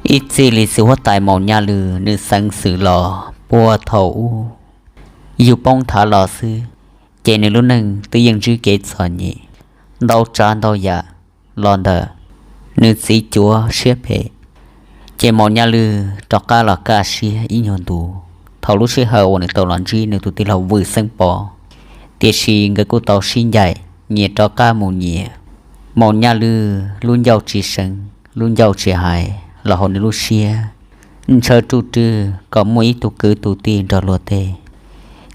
Ib txij li txiv huab tais Maum Nyaj Lwm nws xeev xwm los puag thaum ub yug poob thav los xwb, ces nws lub neej twb yeej ntsib kev txom nyem ntau tsav ntau yam los ntawm nws txiv cuav siab phem. Ces Maum Nyaj Lwm rov qab los kaj siab ib nyuag ntu. Thaum lub sij hawm uas nws tau los ntsib nws tus tij laug Vwm Xeeb Pov, tiam sis nkawd kuj tau sib ncaim nyias rov qab mus nyias. Maum Nyaj Lwm lub ncauj tsis seev lub ncauj tsis hais los hauv nws lub siab, ntshaw ruj rwg kom muaj ib tug kwv tus tij nrog luag tej,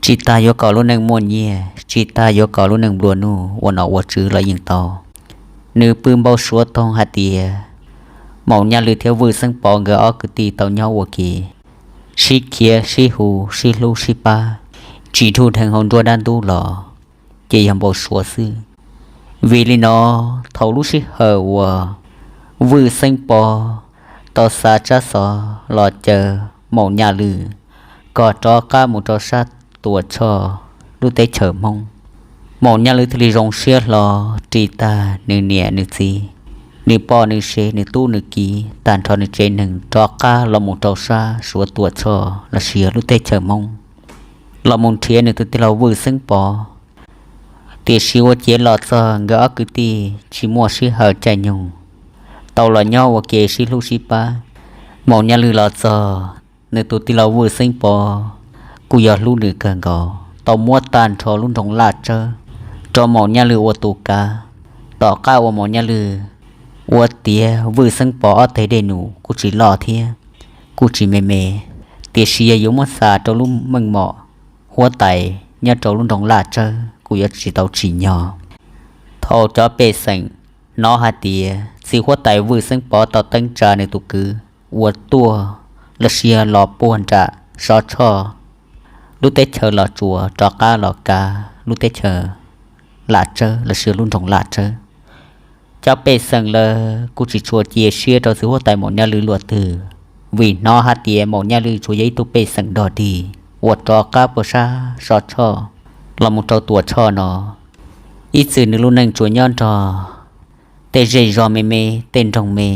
tsis tas yuav kom lub neej muaj nyiaj, tsis tas yuav kom lub neej nplua nuj ua nom ua tswv los yeej tau. Nws pw npau suav toog hais tias Maum Nyaj Lwm thiab Vwm Xeeb Pov nkawd ob kwv tij tau nyob ua ke, sib khiav sib hu, sib hlub sib pab, tsis dhuj dheev hauv nruab dab ntub los ces yog npau suav xwb. Vim li no, thaum lub sij hawm uas Vwm Xeeb Pov tau xa tsab xov los caw Maum Nyaj Lwm kom rov qab mus rau sab Tuam Tshoj lub teb chaws Hmoob, Maum Nyaj Lwm thiaj li zoo siab hlo ris tag nws niam nws txiv, nws poj nws sev, nws tub nws kiv, tag nrho nws tsev neeg rov qab los mus rau sab Suav Tuam Tshoj los sis lub teb chaws Hmoob, los mus nrhiav nws tus tij laug Vwm Xeeb Pov. Tiam sis ua ciav los txog nkawd ob kwv tij tsis muaj sij hawm caij nyoog tau los nyob ua ke sib hlub sib pab. Maum Nyaj Lwm los txog, nws tus tij laug Vwm Xeeb Pov kuj yog hlub nws kawg nkaus, tau muab tag nrho lub nroog Laj Tsawb rau Maum Nyaj Lwm ua tus kav. Tom qab uas Maum Nyaj Lwm ua tiav Vwm Xeeb Pov ob teg dej num kuj tsis loj thiab kuj tsis me me, tiam sis yog yuav muab xa rau lub meej mom huab tais nyob rau lub nroog Laj Tsawb kuj yuav tsis tau tsim nyog. Thaum cov pej xeem hnov hais tias txiv huab tais Vwm Xeeb Pov tau teeb tsa nws tus kwv uas tuaj los sis los puag nram Sov Tshoj lub teb chaws Los Tsuas rov qab los kav lub teb chaws Laj Tsawb los sis lub nroog Laj Tsawb, cov pej xeem lawv kuj tsis tshua cia siab rau txiv huab tais Maum Nyaj Lwm luaj twg, vim hnov hais tias Maum Nyaj Lwm tsuas yog ib tug pej xeem dog dig uas rov qab puag sab Sov Tshoj los mus rau Tuam Tshoj no. Ib txwm nws lub neej tsuas nyob nrog tej zej zog me me, tej nroog me,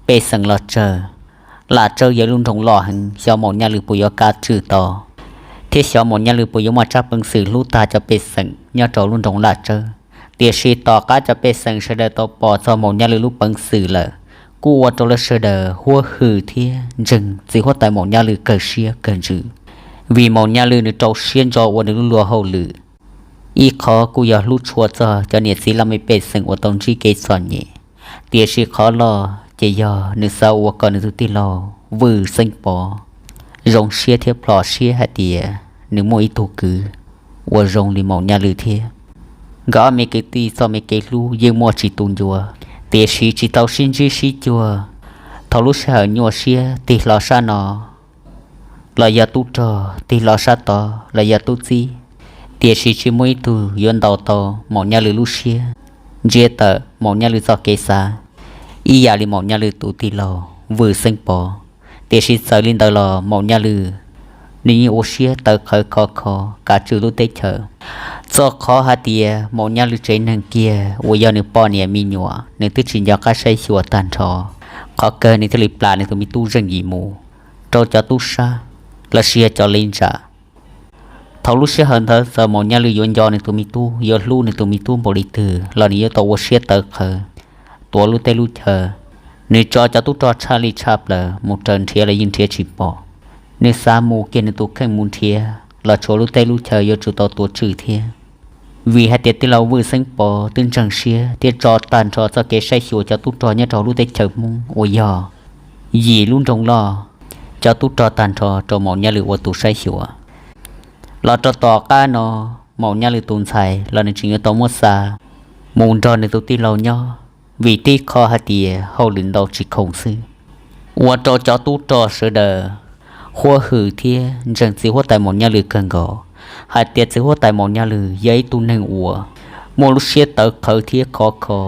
pej xeem los tsawg. Laj Tsawb yog lub nroog loj heev, xyov Maum Nyaj Lwm puas yuav kav tswj tau, thiab xyov Maum Nyaj Lwm puas yuav muaj tsab peev xwm hlub tag cov pej xeem nyob rau lub nroog Laj Tsawb. Tiam sis tom qab cov pej xeem sawv daws tau pom txog Maum Nyaj Lwm lub peev xwm lawm, kuj ua rau lawv sawv daws huab hwm thiab ntseeg txiv huab tais Maum Nyaj Lwm kawg siab kawg ntsws, vim Maum Nyaj Lwm nws rau siab ntso ua nws lub luag hauj lwm. Ib qho kuj yog hlub tshua txog cov niam txiv laj mej pej xeem uas tau ntsib kev txom nyem, tiam sis qhov loj ces yog nws xav ua kom nws tus tij laug Vwm Xeeb Pov zoo siab thiab plhom siab hais tias nws muaj ib tug kwv uas zoo li Maum Nyaj Lwm thiab. Nkawd ob me kwv tij txoj me kev hlub yeej muaj tsis tu ncua, tiam sis tsis tau sib ntsib sib cuag. Thaum lub sij hawm nyuaj siab tig hlo sab no los yog tub rog, tig hlo sab tod los yog tub txib, tiam sis tsis muaj ib tug yuav ntaus tau Maum Nyaj Lwm lub siab, ntsia tawm Maum Nyaj Lwm txoj kev xav ib yam li Maum Nyaj Lwm tus tij laug Vwm Xeeb Pov. Tiam sis txawm li ntawd los Maum Nyaj Lwm nws yeej ua siab tawv qhawv khov kho kav tswj lub teb chaws. Txog qhov hais tias Maum Nyaj Lwm tsev neeg kiag uas yog nws poj niam me nyuam nws twb tsis nco qab saib xyuas tag nrho, qhov kawg nws thiaj li plam nws tus me tub zeej yim mus rau cov tub sab los sis yog cov li ntsa. Thaum lub sij hawm ntawd txawm Maum Nyaj Lwm yuav nco nws tus me tub, yuav hlub nws tus me tub npaum li twg los nws yuav tau ua siab tawv qhawv tuav lub teb lub chaw. Nws tso cov tub rog tshaj li tshaj plaws mus raws nrhiav los yeej nrhiav tsis pom. Nws xav mus kiag nws tus kheej mus nrhiav los tshuav lub teb lub chaw yuav tsum tau tuav tswj thiab. Vim hais tias tij laug Vwj Xeeb Pov twb ntseeg siab thiab tso tag nrho txoj kev saib xyuas cov tub rog nyob rau lub teb chaws Hmoob uas yog yim lub nroog loj, cov tub rog tag nrho rau Maum Nyaj Lwm ua tus saib xyuas. Los rau tom qab no, Maum Nyaj Lwm tus ntxhais los nws tseem yuav tau muab xa mus nrog nws tus tij laug nyob, vim tib qho hais tias hauj lwm ntau tsis khoom xwb. Ua rau cov tub rog sawv daws huab hwm thiab ntseeg txiv huab tais Maum Nyaj Lwm kawg nkaus, hais tias txiv huab tais Maum Nyaj Lwm yog ib tug neeg uas muaj lub siab tawv qhawv thiab khov kho.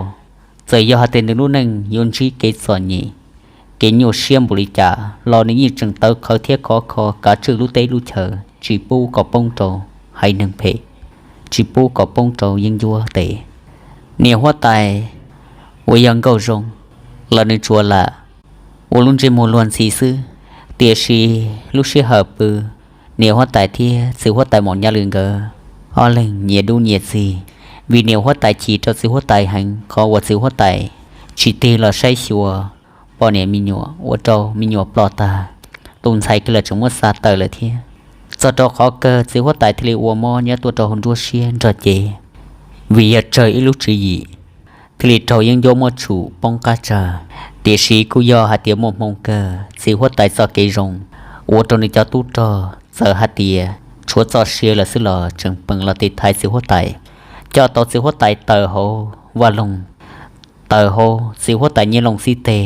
Txawm yog hais tias nws lub neej yuav ntsib kev txom nyem, kev nyuaj siab npaum li cas los nws yeej tseem tawv qhawv thiab khov kho kav tswj lub teb lub chaw, tsis pub kom poob rau haiv neeg phem, tsis pub kom poob rau yeeb ncuab tes. Niam huab tais uas yog Nkauj Zoo los nws tsuas lam ua lub ntsej muag luag ntxhi xwb. Tiam sis lub sij hawm pw, niam huab tais thiab txiv huab tais Maum Nyaj Lwm nkawd ob leeg nyias dub nyias txig, vim niam huab tais chim rau txiv huab tais heev qhov uas txiv huab tais tsis tig los saib xyuas poj niam me nyuam, ua rau me nyuam ploj tag, tus ntxhais kiag los tseem muab xa tawm lawm thiab. Txog rau qhov kawg txiv huab tais thiaj li ua mob nyob tuaj rau hauv nruab siab nrog cev, vim yog tsawg ib lub tswv yim thiaj li raug yeeb ncuab muab tshum poob qab tsag. Tiam sis kuj yog hais tias muaj hmoo kawg txiv huab tais txoj kev zoo ua rau nws cov tub rog txawm hais tias tshuav txoj sia lawm xwb los tseem peem los tiv thaiv txiv huab tais, coj tau txiv huab tais tawm hauv vaj loog, tawm hauv txiv huab tais nyiaj looj xib teg,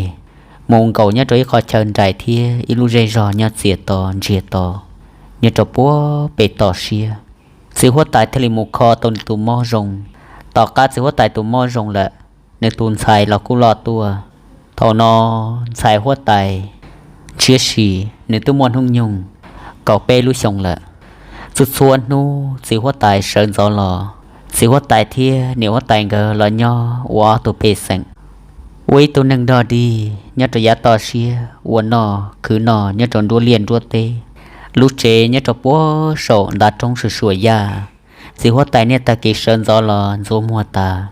mus nkaum nyob rau ib qho chaw nraim thiab ib lub zej zog nyob txias to ntsiag to, nyob rau puag pem toj siab. Txiv huab tais thiaj li mus kho tau nws tus mob zoo. Tom qab txiv huab tais tus mob zoo lawm, nws tus ntxhais los kuj loj tuaj. Thaum no ntxhais huab tais Ntshiab Si, nws twb muaj hnub nyoog kaum peb lub xyoo lawm. Txhua txhua hnub txiv huab tais sawv ntxov los, txiv huab tais thiab niam huab tais nkawd los nyob ua ob tug pej xeem, ua ib tug neeg nrog dig nyob rau yav toj siab, ua noj khwv noj nyob rau nruab liaj nruab teb. Lub tsev nyob rau puag saum ntav roob suam suam yaj. Txiv huab tais niaj tag kis sawv ntxov los ntxuav muag tas,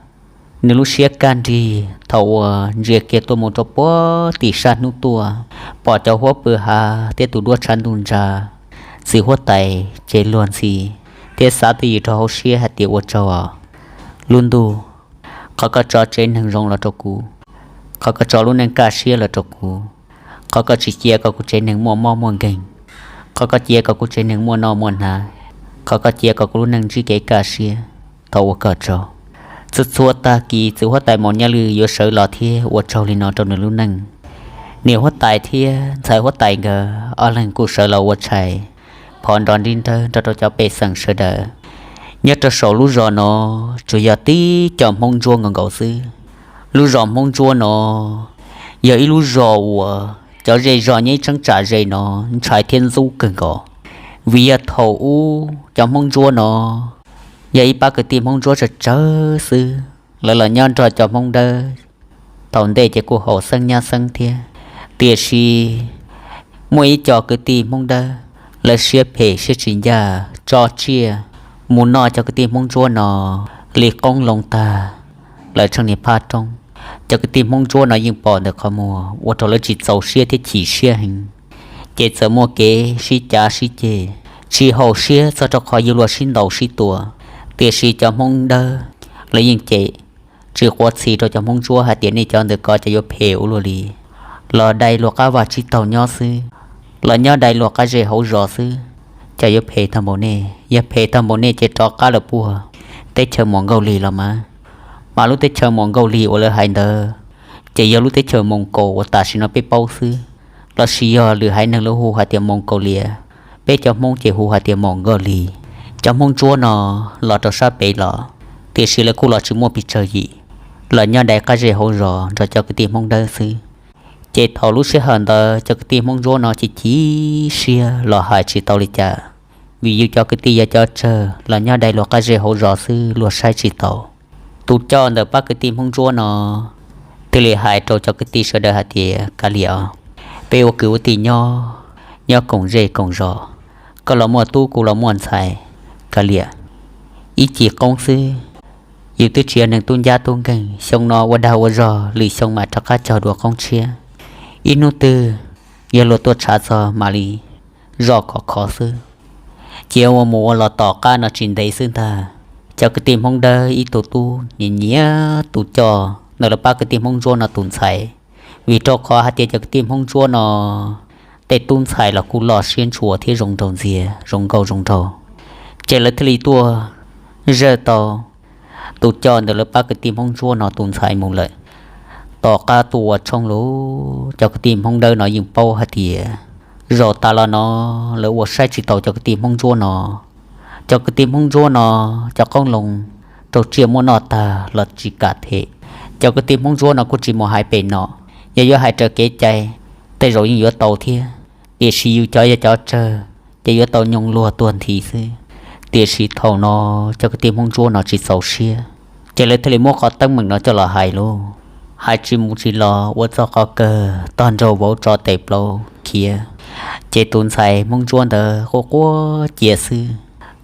nws lub siab kaj nrig thaum uas ntsia kiag tuaj mus rau puag tim sab hnub tuaj, pom cov huab pw hav thiab tus duab tshav ntuj ntsa. Txiv huab tais ces luag ntxhi thiab xav twj ywm rau hauv siab hais tias ua tsaug os lub ntuj, qhov koj tso tsev neeg zoo los rau kuv, qhov koj tso lub neej kaj siab los rau kuv, qhov koj tsis cia kom kuv tsev neeg muaj mob muaj nkeeg, qhov koj cia kom kuv tsev neeg muaj noj muaj hnav, qhov koj cia kom kuv lub neej ntsib kev kaj siab, thov ua koj tsaug. Txhua txhua tag kis txiv huab tais Maum Nyaj Lwm yuav sawv los thiab ua tsaug li no rau nws lub neej. Niam huab tais thiab ntxhais huab tais nkawd ob leeg kuj sawv los ua tshais phov nrov nrib nrawg nrog rau cov pej xeem sawv daws. Nyob rau saum lub zos no tsuas yog tib co Hmoob Ntsuab nkaus nkaus xwb. Lub zos Hmoob Ntsuab no yog ib lub zos uas cov zej zog nyob ib cheeb tsam ze no ntshai thiab ntxub kawg nkaus, vim yog thaum ub cov Hmoob Ntsuab no yog ib pab kwv tij Hmoob Ntsuab tsawg tsawg xwb, lawv los nyob nrog cov Hmoob Dawb. Thaum ntej ces kuj haum xeeb nyab xeeb thiab, tiam sis muaj ib co kwv tij Hmoob Dawb, lawv siab phem siab tsis ncaj tso tsiaj mus noj cov kwv tij Hmoob Ntsuab no li qoob loo tag, lawv tsheej niag phab roob. Cov kwv tij Hmoob Ntsuab no yeej pom ntawm qhov muag ua rau lawv tsis txaus siab thiab chim siab heev, ces txawm muaj kev sib cav sib ceg, tsis haum siab txog rau qhov yuav luag sib ntaus sib tua. Tiam sis cov Hmoob Dawb lawv yeej cem, tsis quav txhis rau cov Hmoob Ntsuab hais tias nej cov ntawm ko ces yuav phem ua luaj li, los dai luag qab vaj tsib taug nyob xwb, los nyob dai luag qab zej hauv zos xwb, ces yuav phem tag npaum nej. Yog phem tag npaum nej ces rov qab lawm puag teb chaws Mos Nkauj Lis los mas. Mas lub teb chaws Mos Nkauj Lis uas lawv hais ntawd ces yog lub teb chaws Moos Kaus uas tam sim no peb paub xwb, lossis yog lwm haiv neeg lawv hu hais tias Moos Kaus Lias, peb cov Hmoob ces hu hais tias Mos Nkauj Lis. Cov Hmoob Ntsuab no los rau sab pem los, tiam sis lawv kuj los tsis muaj pes tsawg yim, los nyob dai qab zej hauv zos nrog cov kwv tij Hmoob Dawb xwb. Ces thaum lub sij hawm ntawd cov kwv tij Hmoob Ntsuab no chim chim siab los hais tsis tau li cas, vim yus cov kwv tij yog cov tsawg los nyob dai luag qab zej hauv zos xwb luag saib tsis taus. Tus coj ntawm pab kwv tij Hmoob Ntsuab no thiaj li hais rau cov kwv tij sawv daws hais tias, kav liam os, peb ua kwv ua tij nyob, nyob koom zej koom zos, koj los muaj tub kuv los muaj ntxhais, kav liam, ib cim qoob xwb, yus twb tsis yog neeg tub ncab tub nkeeg, xyoo no ua dag ua zog lwm xyoo mam rov qab cog dua qoob tshiab. Ib hnub twg yog luag tuaj tshav txog mam li zoj kom khov xwb. Cia ua mus ua los tom qab no tsis ntev xwb ntag, cov kwv tij Hmoob Dawb ib tug tub nyiam nyiam tus coj ntawm lawv pab kwv tij Hmoob Ntsuab no tus ntxhais, vim rau qhov hais tias cov kwv tij Hmoob Ntsuab no tej tub ntxhais los kuj loj siab ntshua thiab zoo nraug ntxiag, zoo nkauj zoo nraug. Ces lawv thiaj li tuaj zawj tau tus coj ntawm lawv pab kwv tij Hmoob Ntsuab no tus ntxhais mus lawm. Tom qab tuaj ua tshoob lawm, cov kwv tij Hmoob Dawb no yeej paub hais tias zaum tas los no lawv ua saib tsis taus cov kwv tij Hmoob Ntsuab no. Cov kwv tij Hmoob Ntsuab no cov qoob loo rau tsiaj muab noj tag los tsis kam them. Cov kwv tij Hmoob Ntsuab no kuj tsis mus hais pem no, yog yuav hais raws kev cai, tej zaum yeej yuav tau thiab, tiam sis yus cov yog cov tsawg ces yuav tau nyooj luag tuag nthi xwb. Tiam sis thaum no cov kwv tij Hmoob Ntsuab no tsis txaus siab, ces lawv thiaj li muab qhov teeb meem no coj los hais lauj. hais tsis mus tsis los ua txog qhov kawg tog nraug vauv tso tes plaub khiav. Ces tus ntxhais Hmoob Ntsuab ntawd quaj quaj cia xwb.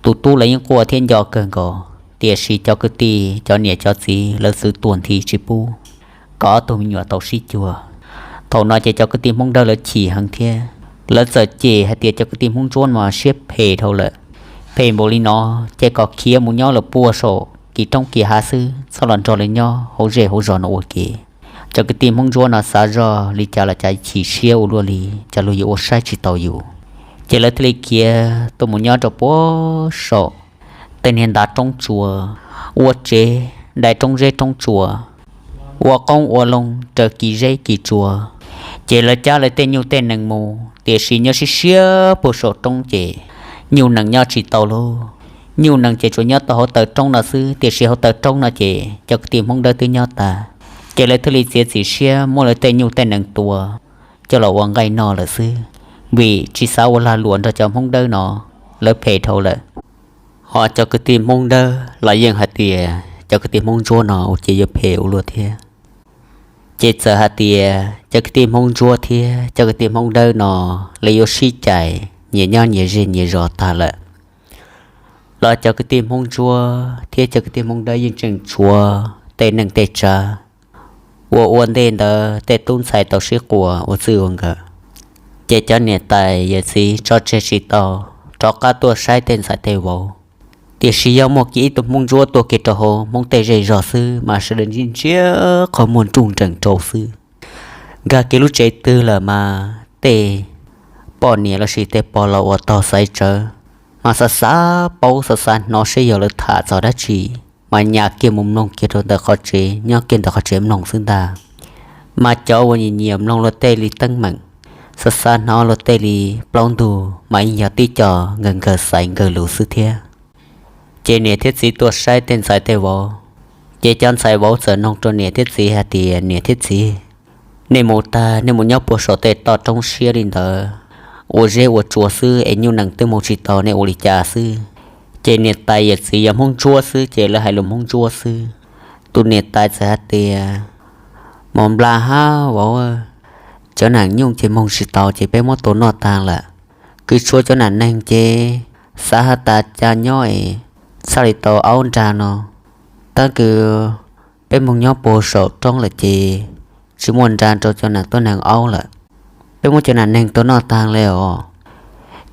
Tus tub los yeej quaj thiab nco kawg nkaus, tiam sis cov kwv tij cov niam cov txiv lawv txwv tuag nthi tsis pub kom ob tug me nyuam tau sib cuag. Thaum no ces cov kwv tij Hmoob Dawb lawv chim heev thiab lawv txawm cem hais tias cov kwv tij Hmoob Ntsuab no siab phem dhau lawm. Phem npaum li no ces kom khiav mus nyob lawm puag saum kis roob kis hav xwb, txhob los nrog lawv nyob hauv zej hauv zos no ua ke. Cov kwv tij Hmoob Ntsuab no xav zoj li cas los cas chim siab ua luaj li, cas luag yuav ua saib tsis taus yus. Ces lawv thiaj li khiav tuaj mus nyob rau puag saum tej niag ntav roob tsua, ua tsev dai roob zeb roob tsua, ua qoob ua loo raws kis zeb kis tsua. Ces lawv cab lawv tej nyuj tej nees mus, tiam sis nyob siab siab puag saum roob ces nyuj nees nyob tsis tau lauj. Nyuj nees ces tsuas nyob tau hauv taw roob no xwb, tiam sis hauv taw roob no ces cov kwv tij Hmoob Dawb twb nyob tas. Ces lawv thiaj li txiav txim siab muab lawv tej nyuj tej nees tua coj los ua nqaij noj lawm xwb, vim tsis xav ua lag luam nrog cov Hmoob Dawb no, lawv phem dhau lawm. Ho cov kwv tij Hmoob Dawb los yeej hais tias cov kwv tij Hmoob Ntsuab no ua ces yuav phem ua luaj thiab. Ces txawm hais tias cov kwv tij Hmoob Ntsuab thiab cov kwv tij Hmoob Dawb no lawv yuav sib cais nyias nyob nyias zej nyias zos tag lawm, los cov kwv tij Hmoob Ntsuab thiab cov kwv tij Hmoob Dawb yeej tseem tshuav tej neej tej tsav uas ua ntej ntawd tej tub ntxhais tau sib quas ua txij ua nkawm. Ces cov niam tais yawm txiv tso tseg tsis tau rov qab tuaj saib tej ntxhais tej vauv. Tiam sis yog muaj kiag ib tug Hmoob Ntsuab tuaj kiag rau hauv Hmoob tej zej zog xwb mas sawv daws ntsia ntsia qhov muag nruj nreem rau xwb. Nkag kiag lub tsev twg lawm mas tej poj niam lossis tej pog laus uas tog xaiv tsawv mas xav xav paub xav xav hnov seb yog lawv tham txog dab tsi, mas nyas kiag mus mloog kiag rau ntawm qhov tsev, nyob kiag ntawm qhov tsev mloog xwb ntag. Mas cov uas nyiam nyiam mloog luag tej li teeb meem, xav xav hnov luag tej li plaub ntug mas yeej yog tib co nkawg nkawg xaiv nkawg lus xwb thiab. Ces niam thiab txiv tuaj saib tej ntxhais tej vauv, ces cov ntxhais vauv txawm noog rau niam thiab txiv hais tias, niam thiab txiv, nej mus tag nej mus nyob puag saum tej toj roob siab li ntawd, ua zeb ua tsua xwb es nyuj nees twb mus tsis tau, nej ua li cas xwb? Ces niam tais yawm txiv yog Hmoob Ntsuab xwb ces lawv hais lus Hmoob Ntsuab xwb. Tus niam tais txawm hais tias, mos nplas hab vauv, cov nam nyuj ces moog tsis tau ces peb muab tua noj taag lawm. Kws tshuav cov nam neeg ces xav has tas cas nyob es txhaj li tau aub nra no, tab kws peb moog nyob puag saum roob lawm ces tsis muaj nra rau cov nam tuab neeg aub lawm. Peb muab cov nam neeg tua noj taag le os.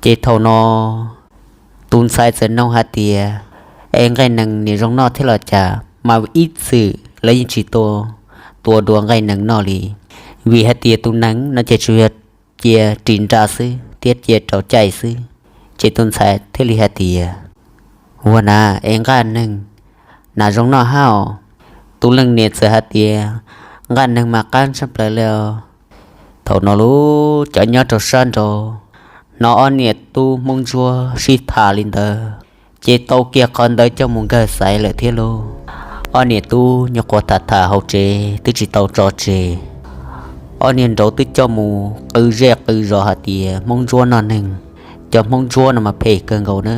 Ces thaum no tus ntxhais txawm noog hais tias, es nqaij neeg niam zoo noj thiab los cas? Mas ib txwm lawv yeej tsis tua, tua dua nqaij neeg noj li, vim hais tias tus neeg no ces tsuas yog cia ris nra xwb thiab cia rau caij xwb. Ces tus ntxhais thiaj li hais tias, ua na, es nqaij neeg na zoo noj hab os? Tus leej niam txawm hais tias, nqaij neeg mas qab tshaj plaws le os. Thaum no lub cov nyob rau sab nraud hnov ob niam tub Hmoob Ntsuab sib tham li ntawd, ces tau kiag qhov ntawd coj mus nkawg xaiv lawm thiab lauj. Ob niam tub nyuam qhuav tham tham hauv tsev twb tsis tau tso tseg, ob niag nraud twb coj mus qw zej qw zos hais tias Hmoob Ntsuab noj neeg, cov Hmoob Ntsuab no mas phem kawg nkaus na.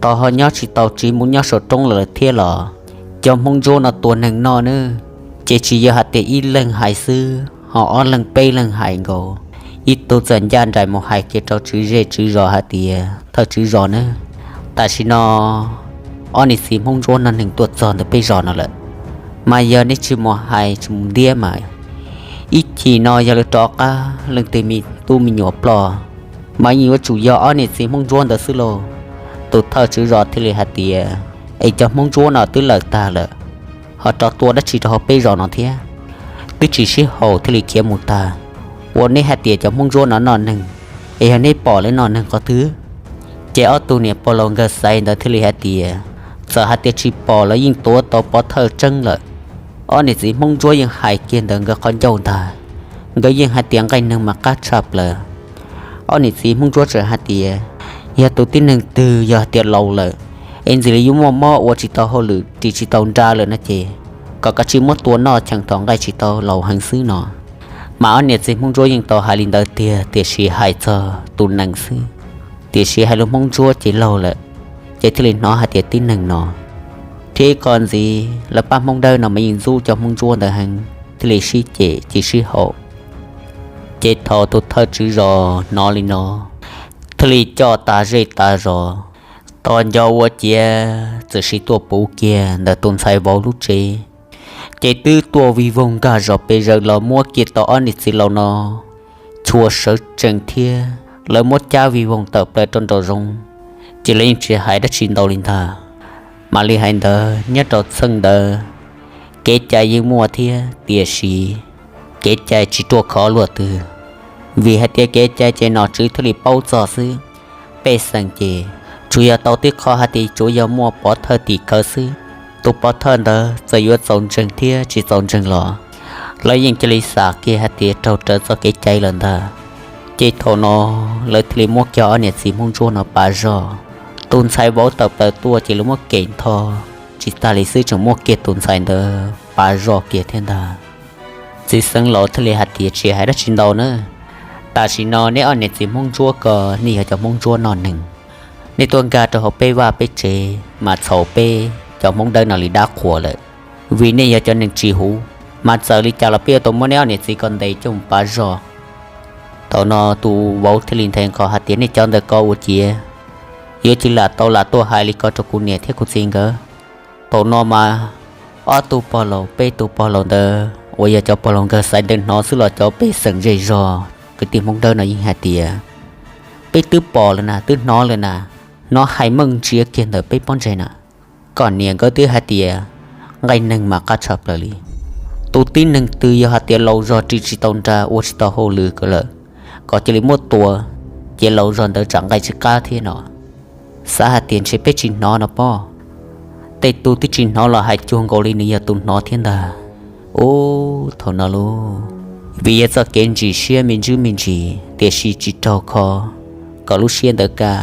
Tau ho nyob tsis tau tsiv mus nyob saum roob lawm thiab los cov Hmoob Ntsuab no tua neeg noj na. Ces tsis yog hais tias ib leeg hais xwb, ho ob leeg peb leeg hais nkaus. Ib tug txawm ncaj nraim mus hais kiag rau tswv zej tswv zos hais tias thawj tswv zos na, tam sim no ob niam txiv Hmoob Ntsuab noj neeg tuaj txog ntawm peb zos no lawm, mas yog nej tsis mus hais tsis mus ntiab mas ib chim no yog lawv rov qab leej twg me tub me nyuam ploj mas yeej yuav tsum yog ob niam txiv Hmoob Ntsuab ntawd xwb lauj. Tus thawj tswv zos thiaj li hais tias, es cov Hmoob Ntsuab no twb lawm tag lawm, ho rov tua dab tsi rau hauv peb zos no thiab? Twb tsis sib haum thiaj li khiav mus tag. Ua neb hais tias cov Hmoob Ntsuab no noj neeg, es yog neb pom lawv noj neeg qhov twg? Ces ob tug niam pog laus nkawd xaiv ntawd thiaj li hais tias, txawm hais tias tsis pom los yeej tuav tau pov thawj tseeb lawm. Ob niam txiv Hmoob Ntsuab yeej hais kiag ntawm nkawd qhov ncauj ntag. Nkawd yeej hais tias nqaij neeg mas qab tshaj plaws. Ob niam txiv Hmoob Ntsuab tseem hais tias, yog tus tib neeg twg yog hais tias laus lawm, es ntxim li yuav muaj mob ua tsis tau hauj lwm ris tsis tau nra lawm no ces, kom kav tsij muab tua noj cheem thaum nqaij tsis tau laus heev xwb no. Mas ob niam txiv Hmoob Ntsuab yeej tau hais li ntawd tiag, tiam sis hais txog tus neeg xwb, tiam sis hais lus Hmoob Ntsuab ces laug lawm, ces thiaj li hnov hais tias tib neeg no. Thiab ib qho ntxiv lawv pab Hmoob Dawb no mas yeej ntxub cov Hmoob Ntsuab ntawd heev. thiaj li sib cem cia sib haum. Ces thaum tus thawj tswv zos hnov li no, thiaj li coj tas zej tas zos, tos nco ua ciav txawm sis tuaj puv kiag ntawm tus ntxhais vauv lub tsev. Ces twb tuaj vij voog nkag zos pes zaws los muab kiag tau ob niam txiv laus no chua sawv tsees thiab lawv muab cab vij voog tawm plaws rau nraum zoov. Ces lawv yeej tsis hais dab tsi ntau li ntag. Mam li hais ntawd nyob rau txheej ntawd, kev cai yeej muaj thiab tiam sis kev cai tsis ruaj khov luaj twg, vim hais tias kev cai ces nom tswv thiaj li paub txog xwb. Pej xeem ces tsuas yog tau tib qho hais tias tsuas yog muaj pov thawj tim khawv xwb. Tus pov thawj ntawd txawm yuav txaus ntseeg thiab tsis txaus ntseeg los lawv yeej cia li xam kiag hais tias raug raws txoj kev cai lawm ntag. Ces thaum no lawv thiaj li muab kiag ob niam txiv Hmoob Ntsuab no pav zog. Tus ntxhais vauv tawm plaws tuaj ces lawv muab kem nthos tsis tag li xwb tseem muab kiag tus ntxhais ntawd pav zog kiag thiab ntag. Txiv xeev laus thiaj li hais tias tsis hais dab tsi ntau na, tam sim no neb ob niam txiv Hmoob Ntsuab ko nej yog cov Hmoob Ntsuab noj neeg, nej tuaj nkag rau hauv peb vaj peb tsev mas txhaum peb cov Hmoob Dawb no li dab qhuas lawm. Vim nej yog cov neeg tsis huv, mas txawm li cas los peb yuav tau muab neb ob niam txiv ko ntes coj mus pav zog. Thaum no tus vauv thiaj li nthe nqho hais tias nej cov ntawd ko ua ciav yuav tsis lam tau lam tuaj hais li ko rau kuv niam thiab kuv txiv nkawd. Thaum no mas ob tug pog laus peb tug pog laus ntawd uas yog cov pog laus nkawd xaiv ntawd hnov xwb los cov pej xeem zej zog kwv tij Hmoob Dawb no yeej hais tias peb twb pom lawm na, twb hnov lawm na, hnov hais meej ntsia kiag ntawm peb pob ntseg na. Koj niam nkawd twb hais tias nqaij neeg mas qab tshaj plaws li. Tus tib neeg twg yog hais tias laus zog ris tsis tau nra ua tsis tau hauj lwm ko lawm, kom cia li muab tua, ces laus zog ntawd tsam nqaij tsis qab thiab no. Xav hais tias ntshe peb tsis hnov no pob. Tej tug twb tsis hnov los hais cuag nkaus li nws yog tus hnov thiab ntag. Ub, thaum no lauj, vim yog txoj kev ntsim siab me ntsis me ntsis tiam sis tsis raug kho, kom lub siab ntawd kaj,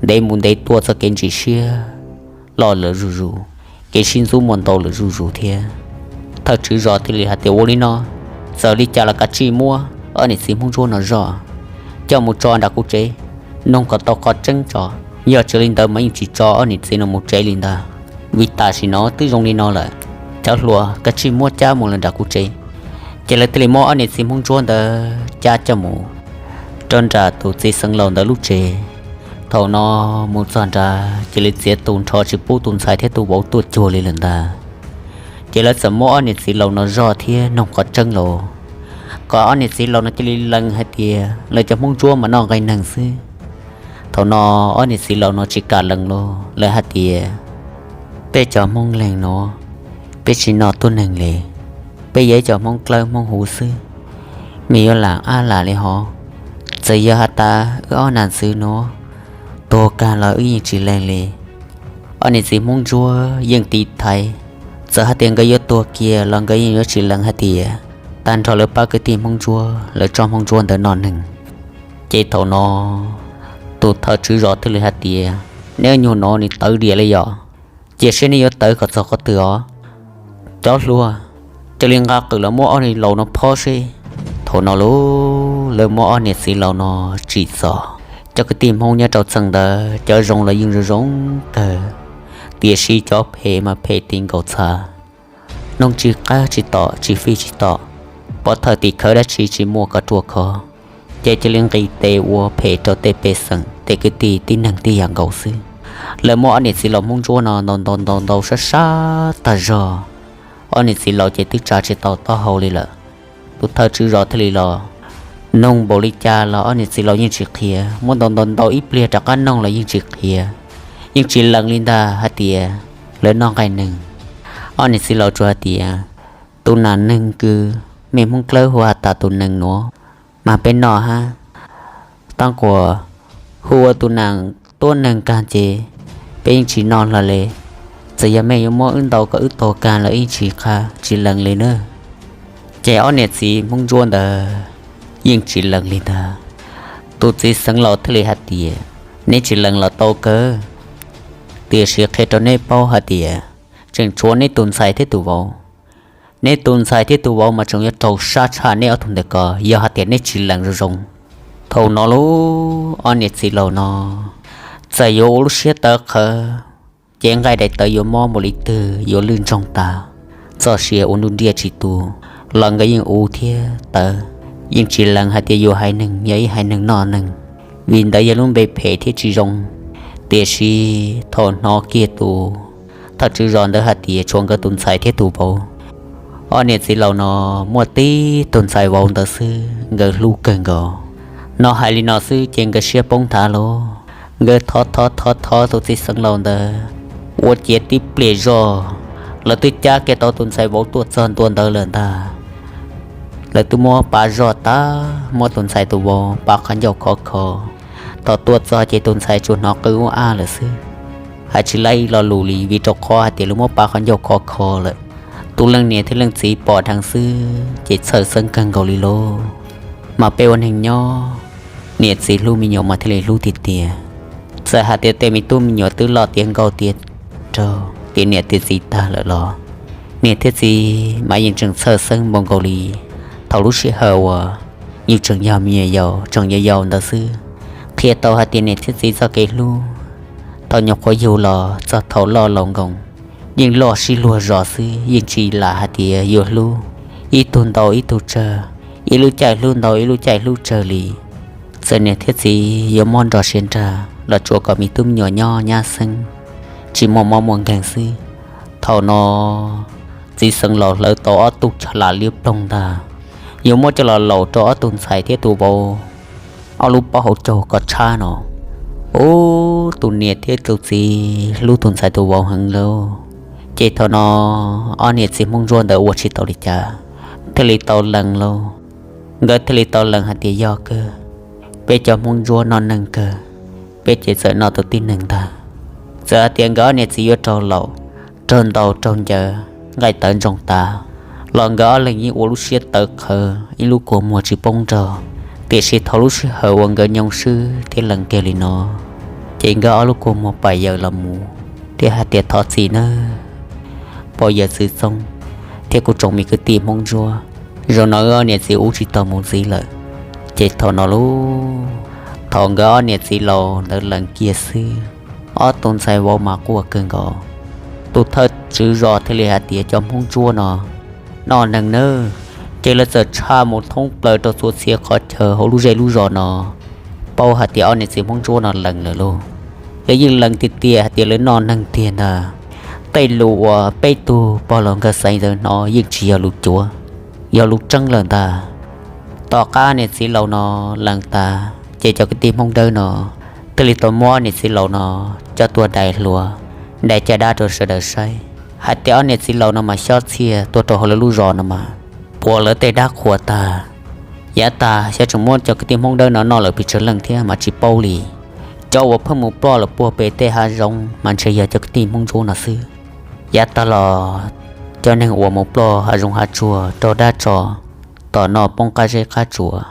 ntev mus ntev tuaj txoj kev ntsim siab loj lawm zuj zus, kev sib ntxub muaj ntau lawm zuj zus thiab. Thawj tswv zos thiaj li hais tias ua li no, txawm li cas los kav tsij muab ob niam txiv Hmoob Ntsuab no zoj, coj mus tso nram kuv tsev, noog kom tau qhov tseeb tso. Yog tsis li ntawd mas yeej tsis tso ob niam txiv no mus tsev li ntag. Vim tam sim no twb zoo li no lawm, cov hluas kav tsij muab cab mus lawm nram kuv tsev. Ces lawv thiaj li muab ob niam txiv Hmoob Ntsuab ntawd cab coj mus rau nram tus txiv xeev laus ntawd lub tsev. Thaum no mus txog nrad cia li txiav tus nrho tsis pub tus ntxhais thiab tus vauv tuaj cuag li lawm ntag. Ces lawv txawm muab ob niam txiv laus no zoj thiab noog qhov tseeb los, kom ob niam txiv laus no cia li lees hais tias lawv cov Hmoob Ntsuab mas noj nqaij neeg xwb. Thaum no ob niam txiv laus no tsis kam lees los lawv hais tias peb cov Hmoob leeg no, peb tsis noj tuab neeg li, peb yog ib cov Hmoob dlawb Hmoob huv xwb, me yuav lam ab lam li hov. Txawm yog has tas wb ob nam ntxwv no tuag kag los wb yeej tsis lees li. Ob niam txiv Hmoob Ntsuab yeej tiv thaiv, txawm hais tias nkawd yuav tuag kiag los nkawd yeej yuav tsis lees hais tias tag nrho lawv pab kwv tij Hmoob Ntsuab, lawv tsob Hmoob Ntsuab ntawd noj neeg. Ces thaum no tus thawj tswv zos thiaj li hais tias neb nyuag no nws tawv diam li yom, cia seb neb yuav tawv kom txog qhov twg os. Cov hluas, cia li nqa qws los muab ob niag laus no phob seb. Thaum no lauj, lawv muab ob niam txiv laus no tsim txom. Cov kwv tij Hmoob nyob rau txheej ntawd cov zoo los yeej zoo zoo kawg, tiam sis cov phem mas phem ti nkaus txha. Noog tsis qab tsis tom, tsis fij tsis tom, pov thawj tim khawv dab tsi tsis muaj kom ruaj khov, ces cia li nqis tes ua phem rau tej pej xeem tej kwv tij tib neeg tib yam nkaus xwb. Lawv muab ob niam txiv laus Hmoob Ntsuab no ntaus ntaus ntaus ntaus sab sab tag zog, ob niam txiv laus ces twb tsa tsis tau taub hau li lawm. Tus thawj tswv zos thiaj li los noog npaum li cas los ob niam txiv laus yeej tsis qhia, muab ntaus ntaus ntaus ib pliag rov qab noog los yeej tsis qhia, yeej tsis lees li ntag hais tias lawv noj nqaij neeg. Ob niam txiv laus tsuas hais tias tus nam neeg kws mej Hmoob dlawb hu has tas tus nees nuav mas peb noj hab, tab kuas hu ua tus nam tuab neeg kag ces peb yeej tsis noj hlo li. Txawm yog mej yuav muab wb ntaus kom wb tuag kag los wb yeej tsis qha tsis lees li nawb. Ces ob niam txiv Hmoob Ntsuab ntawd yeej tsis lees li ntag. Tus txiv xeev laus thiaj li hais tias neb tsis lees los tau kawg, tiam sis qhia rau neb paub hais tias tseem tshuav neb tus ntxhais thiab tus vauv. Neb tus ntxhais thiab tus vauv mas tseem yuav raug sab tshaj neb ob tug ntawm ko yog hais tias neb tsis lees zoo zoo. Thaum no lauj, ob niam txiv laus no txawm yuav ua lub siab tawv qhawv, ces nqaij daim tawv yuav mob npaum li twg yuav lwj ntsoog tas, txoj sia ua nruj nriaj tsis tu. los nkawd yeej ua thiab tawv, yeej tsis lees hais tias yus haiv neeg yog ib haiv neeg noj neeg, vim ntawd yog lub npe phem thiab tsis zoo. Tiam sis thaum hnov kiag tus thawj tswv zos ntawd hais tias tshuav nkawd tus ntxhais thiab tus vauv, ob niam txiv laus no muaj tib tug ntxhais vauv ntawd xwb nkawd hlub kawg nkaus. Hnov hais li no xwb ces nkawd siab poob nthav los nkawd thov thov thov thov tus txiv xeev laus ntawd ua ciav tib pliag zog, lawv twb cab kiag tau tus ntxhais vauv tuaj txog ntua ntawd lawm ntag. Lawv twb muab pab zog tag, muab tus ntxhais tus vauv pab qhov ncauj khov kho. Thaum tuaj txog ces tus ntxhais tsuas hnov qw ub ab lawm xwb, hais tsis laib lo lus li vim rau qhov hais tias lawv muab pab qhov ncauj khov kho lawm. Tus leej niam thiab leej txiv pom dheev xwb ces txhawj xeeb kawg nkaus li lauj. Mas peb ua neeg nyob, niam txiv hlub me nyuam mas thiaj li hlub tiag tiag. Txawm hais tias tej me tub me nyuam twb loj tiav nkauj tiav nraug tiav niam tiav txiv tag lawm los niam thiab txiv mas yeej tseem txhawj xeeb npaum nkaus li thaum lub sij hawm uas yus tseem yog me nyuam yaus tseem yau yau ntawd xwb. Qhia tau hais tias niam thiab txiv txoj kev hlub thaum nyuam qhuav yug los txog thaum loj laus nkoos yeej loj sib luag zos xwb, yeej tsis lam hais tias yuav hlub ib tug ntau ib tug tsawg, ib lub caij hlub ntau ib lub caij hlub tsawg li. Txawm niam thiab txiv yuav mob nrog siab nrag los tsuav kom me tub me nyuam nyob nyab xeeb tsis muaj mob muaj nkeeg xwb. Thaum no txiv xeev laus hlawv tau ob tug chlaj liab ploog ntag, yuav muab coj los laum rau ob tug ntxhais thiab tus vauv ob lub pob hauv caug kom tshab no. Ub, tus niam thiab tus txiv hlub tus ntxhais tus vauv heev lauj. Ces thaum no ob niam txiv Hmoob Ntsuab ntawd ua tsis tau li cas, thiaj li tau lees lauj. Nkawd thiaj li tau lees hais tias yog kawg, peb cov Hmoob Ntsuab noj neeg kawg, peb ces txawm noj tus tib neeg ntag. Txawm hais tias nkawd ob niam txiv yuav raug laum, raug ntaus raug ncaws, nqaij tawv ntsoog tas los nkawd ob leeg yeej ua lub siab tawv qhawv ib lub kua muag tsis poob nrog. Tiam sis thaum lub sij hawm uas nkawd nyoo swb thiab lees kiag li no, ces nkawd ob lub kua muag pais yaws los mus thiab hais tias thov txim nawb pog yawg txiv txoob thiab kuv tsoom me kwv tij Hmoob Ntsuab, zaum no wb ob niam txiv ub tsis tau mus ntxiv lawm. Ces thaum no lauj, thaum nkawd ob niam txiv laus ntawd lees kiag xwb, ob tug ntxhais vauv mas quaj kawg nkaus. Tus thawj tswv zos thiaj li hais tias cov Hmoob Ntsuab no noj neeg nawb, ces lawv txawm tshaj mus thoob plaws rau txhua txhia qhov chaw hauv lub zej lub zos no, paub hais tias ob niam txiv Hmoob Ntsuab no lees lawm lauj. Lawv yeej lees tiag tiag hais tias lawv noj neeg tiag ntag. Tej lus uas peb tug pog laus nkawd xaiv ntawd hnov yeej tsis yog lus cuav, yog lus tseeb lawm ntag. Tom qab niam txiv laus no lees tas ces cov kwv tij Hmoob Dawb no thiaj li tau muab niam txiv laus no coj tuaj dai hluas, dai caj dab rau sawv daws saib hais tias ob niam txiv laus no mas xyob txhiaj tuaj rau hauv lawv lub zos no mas puas lawv tej dab qhuas tag. Yav tag xyov tseem muab cov kwv tij Hmoob Dawb no noj lawm pes tsawg leej thiab mas tsis paub li. Cov uas pheej mus ploj lawm puag pem tej hav zoov mas ntshe yog cov kwv tij Hmoob Ntsuab no xwb. Yav tag los cov neeg uas mus ploj hav zoov hav tsuag raug dab tso tom noj poob qab zeb qab tsuas,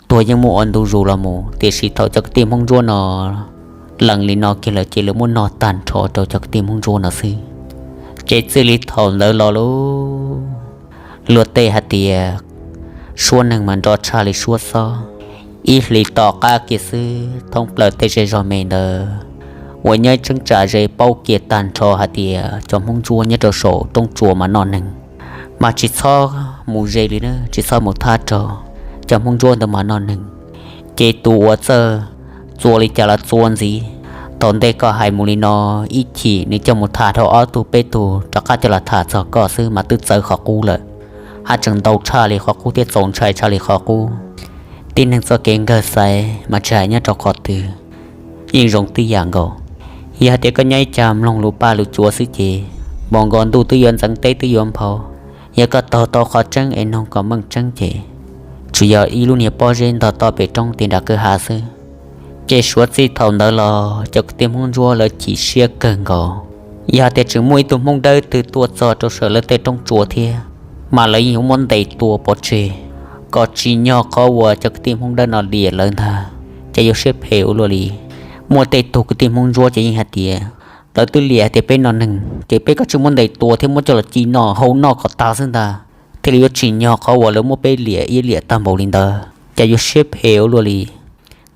tuag yeej muaj ua ntu zus los mus, tiam sis thaum cov kwv tij Hmoob Ntsuab no lees li no kiag lawm ces lawv muab noj tag nrho rau cov kwv tij Hmoob Ntsuab no xwb. Ces txij li thaum ntawd los lauj, luag tej hais tias suab neeg mas nrov tshaj li suab xob. Ib hlis tom qab kiag xwb thoob plaws tej zej zog me ntawd uas nyob ib cheeb tsam ze paub kiag tag nrho hais tias cov Hmoob Ntsuab nyob rau saum roob tsua mas noj neeg, mas tsis txhob mus ze li na, tsis txhob mus thab rau cov Hmoob Ntsuab ntawd mas noj neeg. Ces tus uas txawj txua li cas los txua ntxiv, thaum ntej koj hais mus li no, ib chim nws coj mus tham dhau ob tug peb tug rov qab coj los tham txog koj xwb mas twb txawv qhov qub lawm. Haj tseem ntau tshaj li qhov qub thiab txaus ntshai tshaj li qhov qub. Tib neeg txoj kev nkawg xaiv mas tsis hais nyob rau qhov twg yeej zoo tib yam nkaus. Yog hais tias koj nyob ib cag mloog lus paj lus tsua xwb ces npaum nkaus ntuj twb yuav ntxeev teb twb yuav nphau. Yog koj taug tau qhov tseeb es noog kom meej tseeb ces tsuas yog ib lub niag pob zeb ntog toj pem roob tim nram kwj ha xwb. Ces suav txij thaum ntawd los cov kwv tij Hmoob Ntsuab lawv chim siab kawg nkaus. Yog hais tias tseem muaj ib tug Hmoob Dawb twg tuaj txog rau saum lawv tej roob tsua thiab, mas lawv yeej yuav muab ntes tua pov tseg kom tsim nyog qhov uas cov kwv tij Hmoob Dawb no liam lawv ntag. Ces yuav siab phem ua luaj li. Muaj tej tug kwv tij Hmoob Ntsuab ces yeej hais tias lawv twb liam hais tias peb noj neeg ces peb kav tsij muab ntes tua thiab muab coj los ci noj hau noj kom tag xwb ntag, thiaj li yuav tsim nyog qhov uas lawv muab peb liam iab liam tag npaum li ntawd, ces yuav siab phem ua luaj li.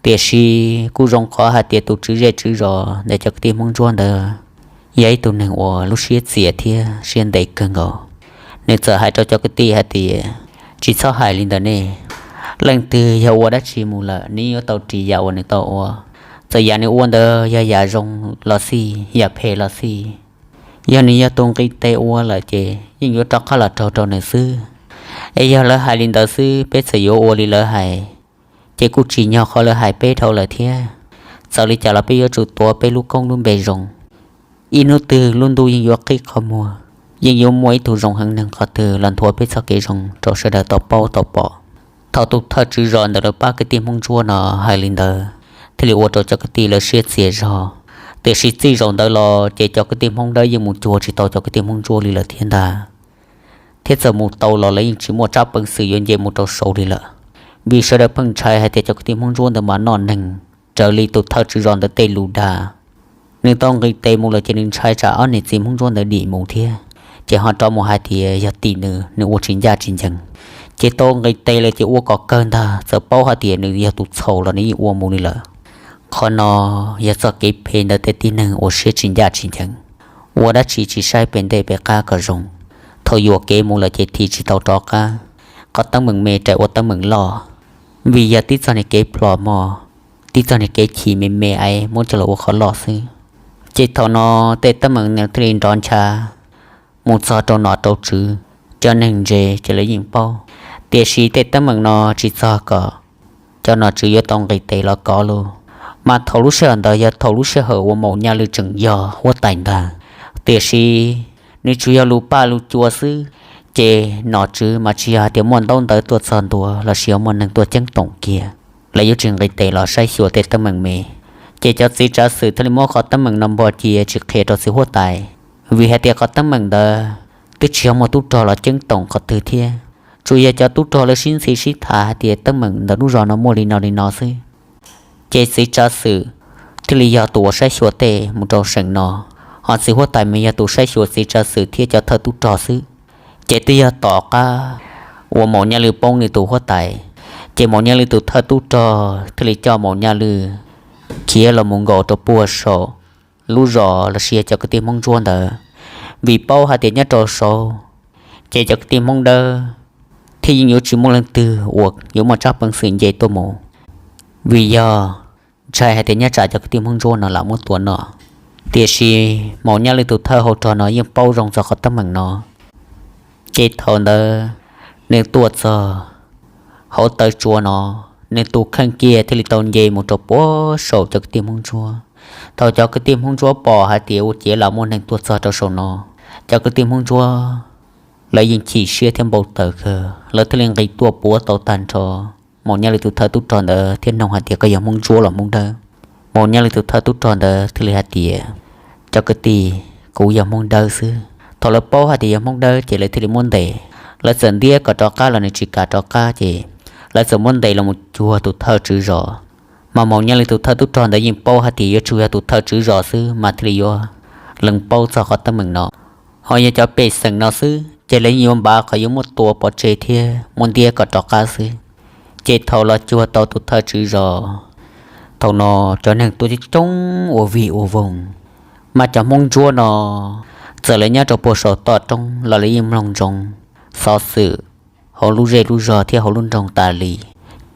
Tiam sis kuj zoo qhov hais tias tus tswv zej tswv zos ntawm cov kwv tij Hmoob Ntsuab ntawd yog ib tug neeg uas lub siab txias thiab siab ntev kawg nkaus. Nws txawm hais rau cov kwv tij hais tias Tsis txhob hais li ntawd nej. Leej twg yog ua dab tsi mus lawm nws yeej yuav tau ris yam uas nws tau ua. Txawm yam nws ua ntawd yog yam zoo los xij, yam phem los xij, yog nws yog tus nqi tes ua lawm ces yeej yuav rov qab los raug rau nws xwb. Es yog lawv hais li ntawd xwb, peb txawm yuav ua li lawv hais, ces kuj tsim nyog qhov lawv hais peb dhau lawm thiab. Txawm li cas los peb yuav tsum tuav peb lub koob lub npe zoo. Ib hnub twg lub ntuj yeej yuav qhib qhov muag, yeej yuav muaj ib tug zoo heev neeg qhov twg los nthuav peb txoj kev zoo rau sawv daws tau paub tau pom. Thaum tus thawj tswv zos ntawm lawv pab kwv tij Hmoob Ntsuab no hais li ntawd, thiaj li ua rau cov kwv tij lawv siab txias zog. Tiam sis txij zaum ntawd los ces cov kwv tij Hmoob Dawb yeej mus cuag tsis tau cov kwv tij Hmoob Ntsuab li lawm thiab ntag. Thiab txawm mus tau los lawv yeej tsis muaj tsab peev xwm yuav nce mus rau saud li lawm, vim sawv daws pheej ntshai hais tias cov kwv tij Hmoob Ntsuab ntawd mas noj neeg raws li tus thawj tswv zos ntawd tej lus dag. Nws tau nqis tes mus lawm ces nws ntshai tsam ob niam txiv Hmoob Ntsuab ntawd dim mus thiab, ces ho rov mus hais tias yog tim nws, nws ua tsis ncaj tsis ncees. Ces tau nqis tes lawm ces ua kom kawg ntag, txawm paub hais tias nws yog tus txhaum los nws yeej ua mus li lawm. Qhov no yog txoj kev phem ntawm tej tib neeg uas siab tsis ncaj tsis ncees, ua dab tsi tsis saib pem ntej pem qab kom zoo. Thaum yuam kev mus lawm ces thim tsis tau rov qab. Qhov teeb meem me raws ua teeb meem loj, vim yog tib txoj niag kev plhom mog, tib txoj niag kev chim me me es muab coj los ua qhov loj xwb. Ces thaum no tej teeb meem no thiaj li nrov ncha mus txog rau nom rau tswv, cov neeg ntse ces lawv yeej paub. Tiam sis tej teeb meem no tsis txog kom cov nom tswv yuav tau nqis tes los kov lauj. Mas thaum lub sij hawm ntawd yog thaum lub sij hawm uas Maum Nyaj Lwj tseem yog huab tais ntag. Tiam sis nws tsuas yog lus paj lus cua xwb, ces nom tswv mas tsis yog hais tias muaj ntaub ntawv tuaj txog ntua lossis yog muaj neeg tuaj ceeb toom kiag. Lawv yuav tsis nqis tes los saib xyuas tej teeb meem me. Ces cov txiv tsav xwm thiaj li muab qhov teeb meem no npog cia tsis qhia rau txiv huab tais, vim hais tias qhov teeb meem ntawd twb tsis yog muaj tub rog los ceeb toom qhov twg thiab, tsuas yog cov tub rog lawv sib ntxhi sib tham hais tias teeb meem ntawm lub zos no muaj li no li no xwb. Ces txiv tsav xwm thiaj li yog tus uas saib xyuas tej mus rau seem no, ho txiv huab tais mas yog tus saib xyuas txiv tsav xwm thiab cov thawj tub rog xwb. Ces twb yog tom qab uas Maum Nyaj Lwj poob nws tus huab tais, ces Maum Nyaj Lwj tus thawj tub rog thiaj li coj Maum Nyaj Lwj khiav los mus nkaum rau puag saum lub zos lossis yog cov kwv tij Hmoob Ntsuab ntawd, vim paub hais tias nyob rau saud ces cov kwv tij Hmoob Dawb thiab yeej yuav tsis muaj leej twg uas yuav muaj tsab peev xwm nce tuaj mus, vim yog ntshai hais tias nyob tsam cov kwv tij Hmoob Ntsuab no lam muab tua noj. Tiam sis Maum Nyaj Lwj tus thawj hauv rog no yeej paub zoo txog qhov teeb meem no. Ces thaum ntawd nws tuaj txog hauv taw tsua no, nws tus kheej kiag thiaj li tau nce mus rau puag saum cov kwv tij Hmoob Ntsuab. Thaum cov kwv tij Hmoob Ntsuab pom hais tias ua ciav lam muaj neeg tuaj txog rau saum no, cov kwv tij Hmoob Ntsuab lawv yeej chim siab thiab npau taws kawg, lawv thiaj li nqis tuaj puav tau tag nrho Maum Nyaj Lwj tus thawj tub rog ntawd thiab noog hais tias koj yog Hmoob Ntsuab los Hmoob Dawb. Maum Nyaj Lwj tus thawj tub rog ntawd thiaj li hais tias, cov kwv tij, kuv yog Hmoob Dawb xwb. Thaum lawv paub hais tias yog Hmoob Dawb ces lawv thiaj li muab ntes. Lawv txawm ntiab kom rov qab los nws tsis kam rov qab ces lawv txawm muab ntes los mus cuag tus thawj tswv zos. Mas Maum Nyaj Lwj tus thawj tub rog ntawd yeej paub hais tias yuav tsum yog tus thawj tswv zos xwb mas thiaj li yuav lees paub txog qhov teeb meem no. Ho yog cov pej xeem no xwb ces lawv yeej yuav npav qhov yuav muab tua pov tseg thiab muab ntiab kom rov qab xwb. Ces thaum los cuag tau tus thawj tswv zos, thaum no cov neeg tuaj coob coob ua vig ua voog. Mas cov Hmoob Ntsuab no txawm lawv nyob rau puag saum toj roob los lawv yeej mloog ntsoov xov xwm hauv lub zej lub zog thiab hauv lub nroog tas li.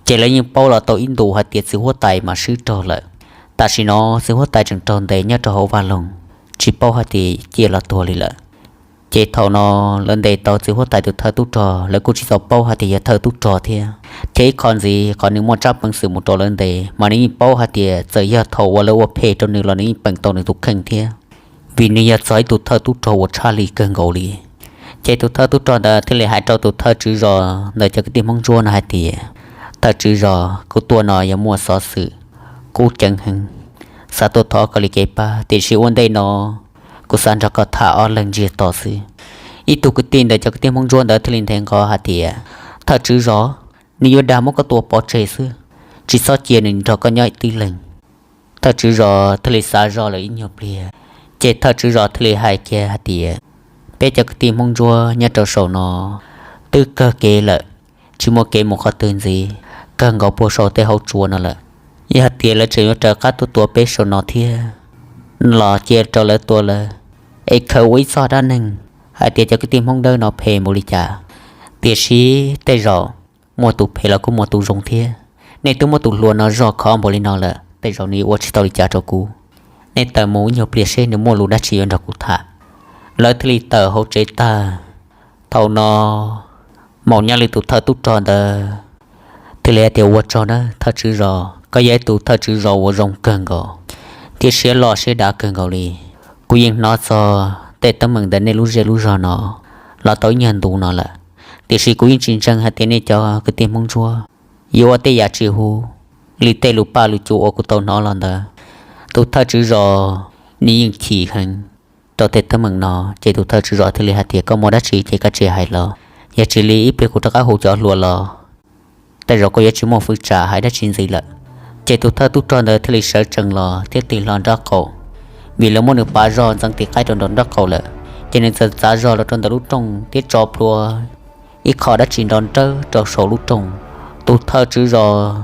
Ces lawv yeej paub los tau ib ntus hais tias txiv huab tais mas swb rog lawm. Tam sim no txiv huab tais tseem raug ntes nyob rau hauv vaj loog, tsis paub hais tias ciaj los tuag li lawm. Ces thaum no lawv ntes tau txiv huab tais tus thawj tub rog, lawv kuj tsis tau paub hais tias yog thawj tub rog thiab. Thiab ib qho ntxiv qhov nws muaj tsab peev xwm mus rau lawv ntes mas nws yeej paub hais tias txawm yog thaum uas lawv ua phem rau nws los nws yeej peem tau nws tus kheej thiab, vim nws yog txog ib tus thawj tub rog uas tshaj li kawg nkaus li. Ces tus thawj tub rog ntawd thiaj li hais rau tus thawj tswv zos ntawm cov kwv tij Hmoob Ntsuab no hais tias, thawj tswv zos, kuv tuaj no yog muaj xov xwm kub ceev heev, xav tuaj thov koj li kev pab, tiam sis ua ntej no kuv xav nrog koj tham ob leeg ntsiag to xwb. Ib tug kwv tij ntawm cov kwv tij Hmoob Ntsuab ntawd thiaj li nthe nqho hais tias, thawj tswv zos, nws yuav dag muab koj tua pov tseg xwb, tsis txhob cia nws nrog koj nyob ib tib leeg. Thawj tswv zos thiaj li xav zoj lawm ib nyuag pliag, ces thawj tswv zos thiaj li hais kiag hais tias, peb cov kwv tij Hmoob Ntsuab nyob rau saum no twb kawg kev lawm, tsis muaj kev mus qhov twg ntxiv, kawg nkaus puag saum tej hauv tsua no lawm. Yog hais tias lawv tseem yuav raws qab tuaj tua peb saum no thiab los cia rau lawv tua lawv, es khaws ua ib txoj dab neeg hais tias cov kwv tij Hmoob Dawb no phem npaum li cas, Tiam sis tej zaum muaj tus phem los kuj muaj tus zoo thiab. Nej twb muab tus hluas no zog khov npaum li no lawm, tej zaum nws yuav ua tsis tau li cas rau kuv. Nej tawm mus ib nyuag pliag seb nws muaj lus dab tsi yuav nrog kuv tham. Lawv thiaj li tawm hauv tsev tag. Thaum no Maum Nyaj Lwj tus thawj tub rog ntawd thiaj li hais tias, Ua tsaug na thawj tswv zos, koj yog ib tus thawj tswv zos uas zoo kawg nkaus thiab siab loj siab dav kawg nkaus li. Kuv yeej hnov txog tej teeb meem ntawm nej lub zej lub zog no los tau ib nyuag ntu no lawm, tiam sis kuv yeej tsis ntseeg hais tias nej cov kwv tij Hmoob Ntsuab yuav ua tej yam tsis huv li tej lus paj lus cua uas kuv tau hnov los ntawd. Tus thawj tswv zos nws yeej chim heev rau tej teeb meem no, ces tus thawj tswv zos thiaj li hais tias, Koj muaj dab tsi ces koj tsis hais los, yog tsis li ib pliag kuv rov qab hu cov hluas los tej zaum koj yuav tsis muaj fwv tsam hais dab tsi ntxiv lawm. Ces tus thawj tub rog ntawd thiaj li sawv tsees los thiab tig hlo nraub qaum, vim lawv muab nws pav zog ntxeev tis qaib rau nraum nraub qaum lawm. Ces nws txawm txav zog los rau ntawm lub rooj thiab tso plhuav ib qho dab tsi nrov nrawb rau saum lub rooj. Tus thawj tswv zos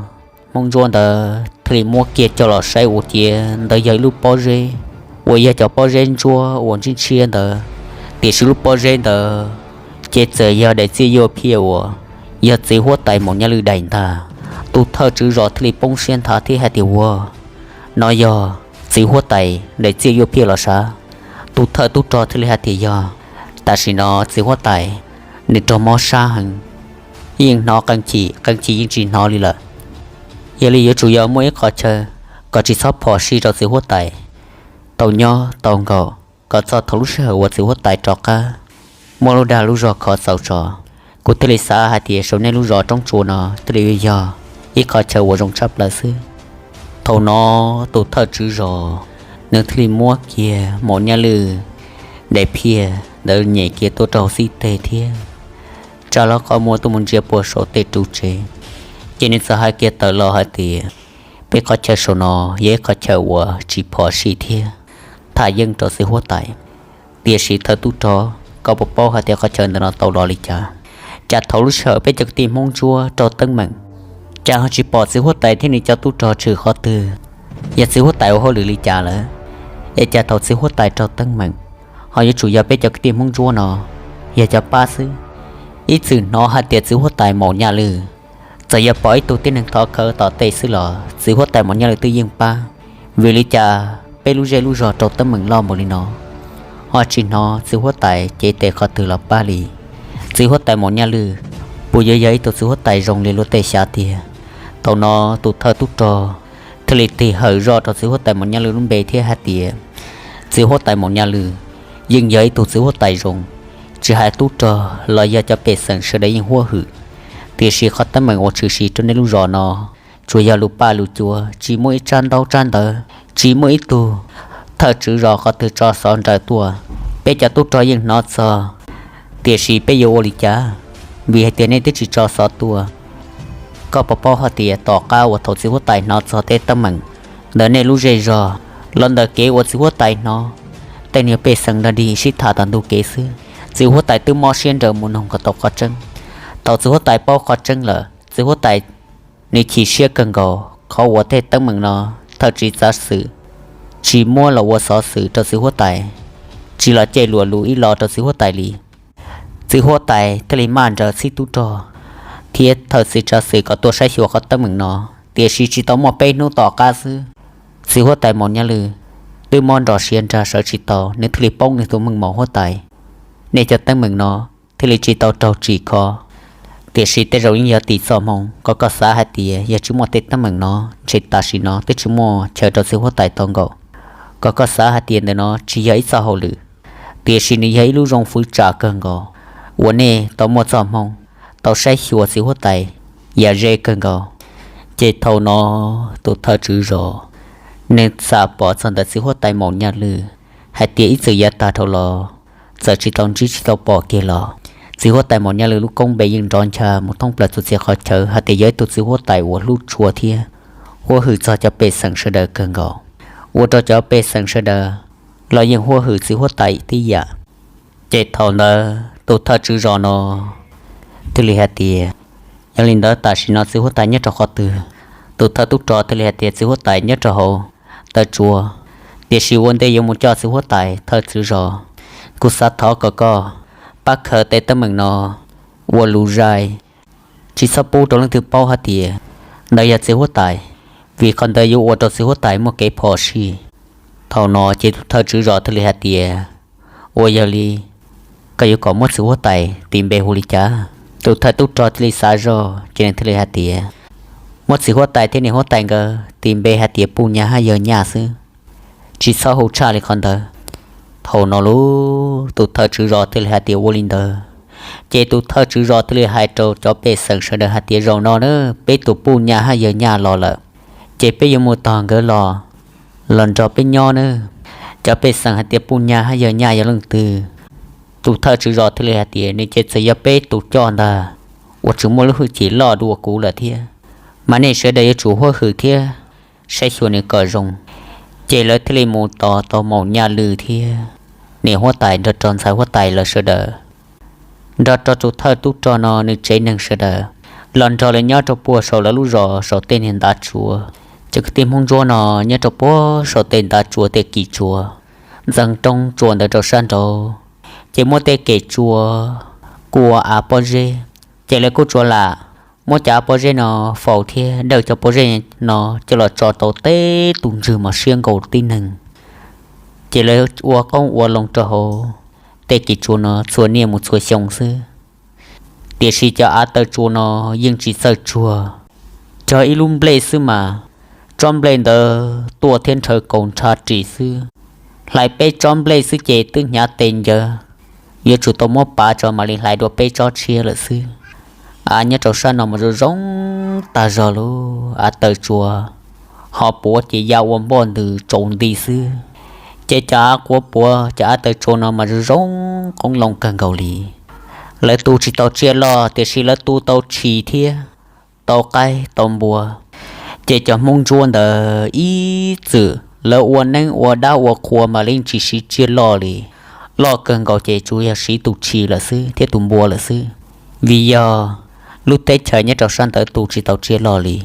Hmoob Ntsuab ntawd thiaj li muab kiag coj los saib ua ciav ntawd yog ib lub pob zeb uas yog cov pob zeb ntsuab uas ntshiab ntshiab ntawd, tiam sis lub pob zeb ntawd ces txawm yog daim txiaj yuaj phiaj uas yog txiv huab tais Maum Nyaj Lwj daim ntag. Tus thawj tswv zos thiaj li poob siab nthav thiab hais tias, Ua, no yog txiv huab tais daim txiaj yuaj phiaj los sav? Tus thawj tub rog thiaj li hais tias, Yog, tam sim no txiv huab tais nws raug mob sab heev, yeej hnov qee chim qee chim yeej tsis hnov li lawm. Yog li yuav tsum yog muaj ib qho chaw kom tsis txhob phom sij rau txiv huab tais tau nyob tau nkaum kom txog thaum lub sij hawm uas txiv huab tais rov qab muaj lub dag lub zog khov txaus tso. Kuv thiaj li xav hais tias saum nej lub zos Roob Tsua no thiaj li yog ib qho chaw uas zoo tshaj plaws xwb. Thaum no tus thawj tswv zos nws thiaj li muab kiag Maum Nyaj Lwj daim phiaj ntawd nyem kiag tuaj rau xib teg thiab tsa hlo qhov muag tuaj mus ntsia puag saum tej ru tsev. Ces nws txawm hais kiag tawm los hais tias, Peb qhov chaw saum no yog ib qhov chaw uas tsis phom sij thiab tham yeej rau txiv huab tais. Tiam sis thawj tub rog, koj puas paub hais tias qhov chaw ntawm no tau los li cas? Cas thaum lub sij hawm peb cov kwv tij Hmoob Ntsuab raug teeb meem, cas ho tsis pom txiv huab tais thiab nws cov tub rog tshwm qhov twg? Yog txiv huab tais ua hauj lwm li cas lawm? Es cas thaum txiv huab tais raug teeb meem ho yuav tsum yog peb cov kwv tij Hmoob Ntsuab no yog cov pab xwb? Ib txwm hnov hais tias txiv huab tais Maum Nyaj Lwj, txawm yog pom ib tug tib neeg thov khawv tom tej xwb los txiv huab tais Maum Nyaj Lwj twb yeej pab. Vim li cas peb lub zej lub zog raug teeb meem loj npaum li no ho tsis hnov txiv huab tais cev tes qhov twg los pab li? Txiv huab tais Maum Nyaj Lwj puas yuav yog ib tug txiv huab tais zoo li luag tej xav tiag? Thaum no tus thawj tub rog thiaj li tig hawm zoj rau txiv huab tais Maum Nyaj Lwj lub npe thiab hais tias, Txiv huab tais Maum Nyaj Lwj yeej yog ib tug txiv huab tais zoo, tsis hais tub rog los yog cov pej xeem sawv daws yeej huab hwm. Tiam sis qhov teeb meem uas tshwm sim rau nej lub zos no tsuas yog lus paj lus cua, tsis muaj ib tsab ntaub tsab ntawv, tsis muaj ib tug thawj tswv zos qhov twg tso xov nraws tuaj. Peb cov tub rog yeej hnov txog, tiam sis peb yuav ua li cas? Vim hais tias nej twb tsis tso xov tuaj. Koj puas paub hais tias tom qab uas thaum txiv huab tais hnov txog tej teeb meem ntawm nej lub zej zog los ntawm kev uas txiv huab tais hnov tej niag pej xeem dog dig sib tham tom ntug kev xwb, txiv huab tais twb mob siab nrawm mus noog kom tau qhov tseeb. Thaum txiv huab tais paub qhov tseeb lawm, txiv huab tais nws chim siab kawg nkaus qhov uas tej teeb meem no thawj tswv txav xwm tsis muab los ua xov xwm rau txiv huab tais, tsis los cem luam lus ib los rau txiv huab tais li. Txiv huab tais thiaj li maj nrawm txhib tub rog thiab thawj txwv tsav xwm kom tuaj saib xyuas qhov teeb meem no, tiam sis tsis tau muaj peb hnub tom qab xwb, txiv huab tais Maum Nyaj Lwj twb mob nrov siav nrag sawv tsis tau, nws thiaj li poob nws tus meej mom huab tais. Nej cov teeb meem no thiaj li tsis tau raug tsim kho. Tiam sis tej zaum yeej yog tim txoj hmoo, kom koj xav hais tias yog tsis muaj tej teeb meem no, ntshe tam sim no twb tsis muaj chaw rau txiv huab tais tau nkaum. Kom koj xav hais tias ntawm no tsis yog ib txoj hauj lwm, tiam sis nws yog ib lub zoo fwv tsam kawg nkaus uas nej tau muaj txoj hmoo tau saib xyuas txiv huab tais yam ze kawg nkaus. Ces thaum no tus thawj tswv zos nws xam pom txog ntawm txiv huab tais Maum Nyaj Lwj hais tias ib txwm yav tag dhau los txawm tsis tau ntsib tsis tau pom kiag los txiv huab tais Maum Nyaj Lwj lub koob npe yeej nrov ncha mus thoob plaws txhua txhia qhov chaw hais tias yog ib tug txiv huab tais uas hlub tshua thiab huab hwm txog cov pej xeem sawv daws kawg nkaus, ua rau cov pej xeem sawv daws los yeej huab hwm txiv huab tais tib yam. Ces thaum ntawd tus thawj tswv zos no thiaj li hais tias, yog li ntawd tam sim no txiv huab tais nyob rau qhov twg? Tus thawj tub rog thiaj li hais tias txiv huab tais nyob rau hauv taw tsua, tiam sis ua ntej yuav mus coj txiv huab tais, thawj tswv zos, kuv xav thov kom koj pab khaws tej teeb meem no ua lus zais, tsis txhob pub rau leej twg paub hais tias ntawd yog txiv huab tais, vim qhov ntawd yuav ua rau txiv huab tais muaj kev phom sij. Thaum no ces tus thawj tswv zos thiaj li hais tias, ua yog li koj yuav kom muab txiv huab tais tis npe hu li cas? Tus thawj tub rog thiaj li xav zog ces nws thiaj li hais tias, muab txiv huab tais thiab niam huab tais nkawd tis npe hais tias Puj Nyaj hab Yawg Nyaj xwb, tsis txhob hu tshaj li qhov ntawd. Thaum no lub tus thawj tswv zos thiaj li hais tias ua li ntawd. Ces tus thawj tswv zos thiaj li hais rau cov pej xeem sawv daws hais tias, zaum no na peb tus Puj Nyaj hab Yawg Nyaj los lawm, ces peb yuav mus tos nkawd los, los nrog peb nyob na. Cov pej xeem hais tias Puj Nyaj hab Yawg Nyaj yog leej twg? Tus thawj tswv zos thiaj li hais tias, nws ces txawm yog peb tus coj ntag, ua tsis muaj lub hwj chim loj dua kuv lawm thiab, mas nej sawv daws yuav tsum huab hwm thiab saib xyuas nws kom zoo. Ces lawv thiaj li mus tos tau Maum Nyaj Lwm thiab niam huab tais nrog rau ntxhais huab tais lawv sawv daws, nrog rau tus thawj tub rog no nws tsev neeg sawv daws los nrog lawv nyob rau puag saum lawv lub zos saum tej niag ntav tsuas. Cov kwv tij Hmoob Ntsuab no nyob rau puag saum tej ntav tsuas tej kis tsuas ntxeev roob tsuas ntawd rau sab nraud, ces muab tej kem tsuas kuj ua av pob zeb. Ces lawv kuj tsuas lam muab cov av pob zeb no faus thiab dawj cov pob zeb no coj los tso tau teb tus ntswg mas siab nkaus tib neeg. Ces lawv ua qoob ua loo rau hauv tej kis tsuas no txhua niaj mus txhua xyoo xwb. Tiam sis cov av taw tsuas no yeej tsis txawj tsuag, cog ib lub nplej xwb mas tsob nplej ntawd tuaj thiab nrhaw kaus nrhav ris xwb. Hlais peb tsob nplej xwb ces twb hnyav tes ncawv, yuav tsum tau muab pav tso mam li hlais dua peb tsob tshiab lawm xwb. Av nyob rau sab no mas zoo zoo tag zog lub av taw tsuas, ho puav ces ya ua npoj ntws tsaus nti xwb. Ces cov av quav puav cov av taw tsuas no mas zoo zoo qoob loo kawg nkaus li. Lawv tu tsis tau tsiaj loj tiam sis lawv tu tau tshis thiab tau qaib tau npua. Ces cov Hmoob Ntsuab ntawd ib txwm lawv ua neeb ua dab ua qhua mas yeej tsis siv tsiaj loj li. Loj kawg nkaus ces tsuas yog siv tus tshis lawm xwb thiab tus npua lawm xwb, vim yog lub teb chaws nyob rau sab ntawd tu tsis tau tsiaj loj li.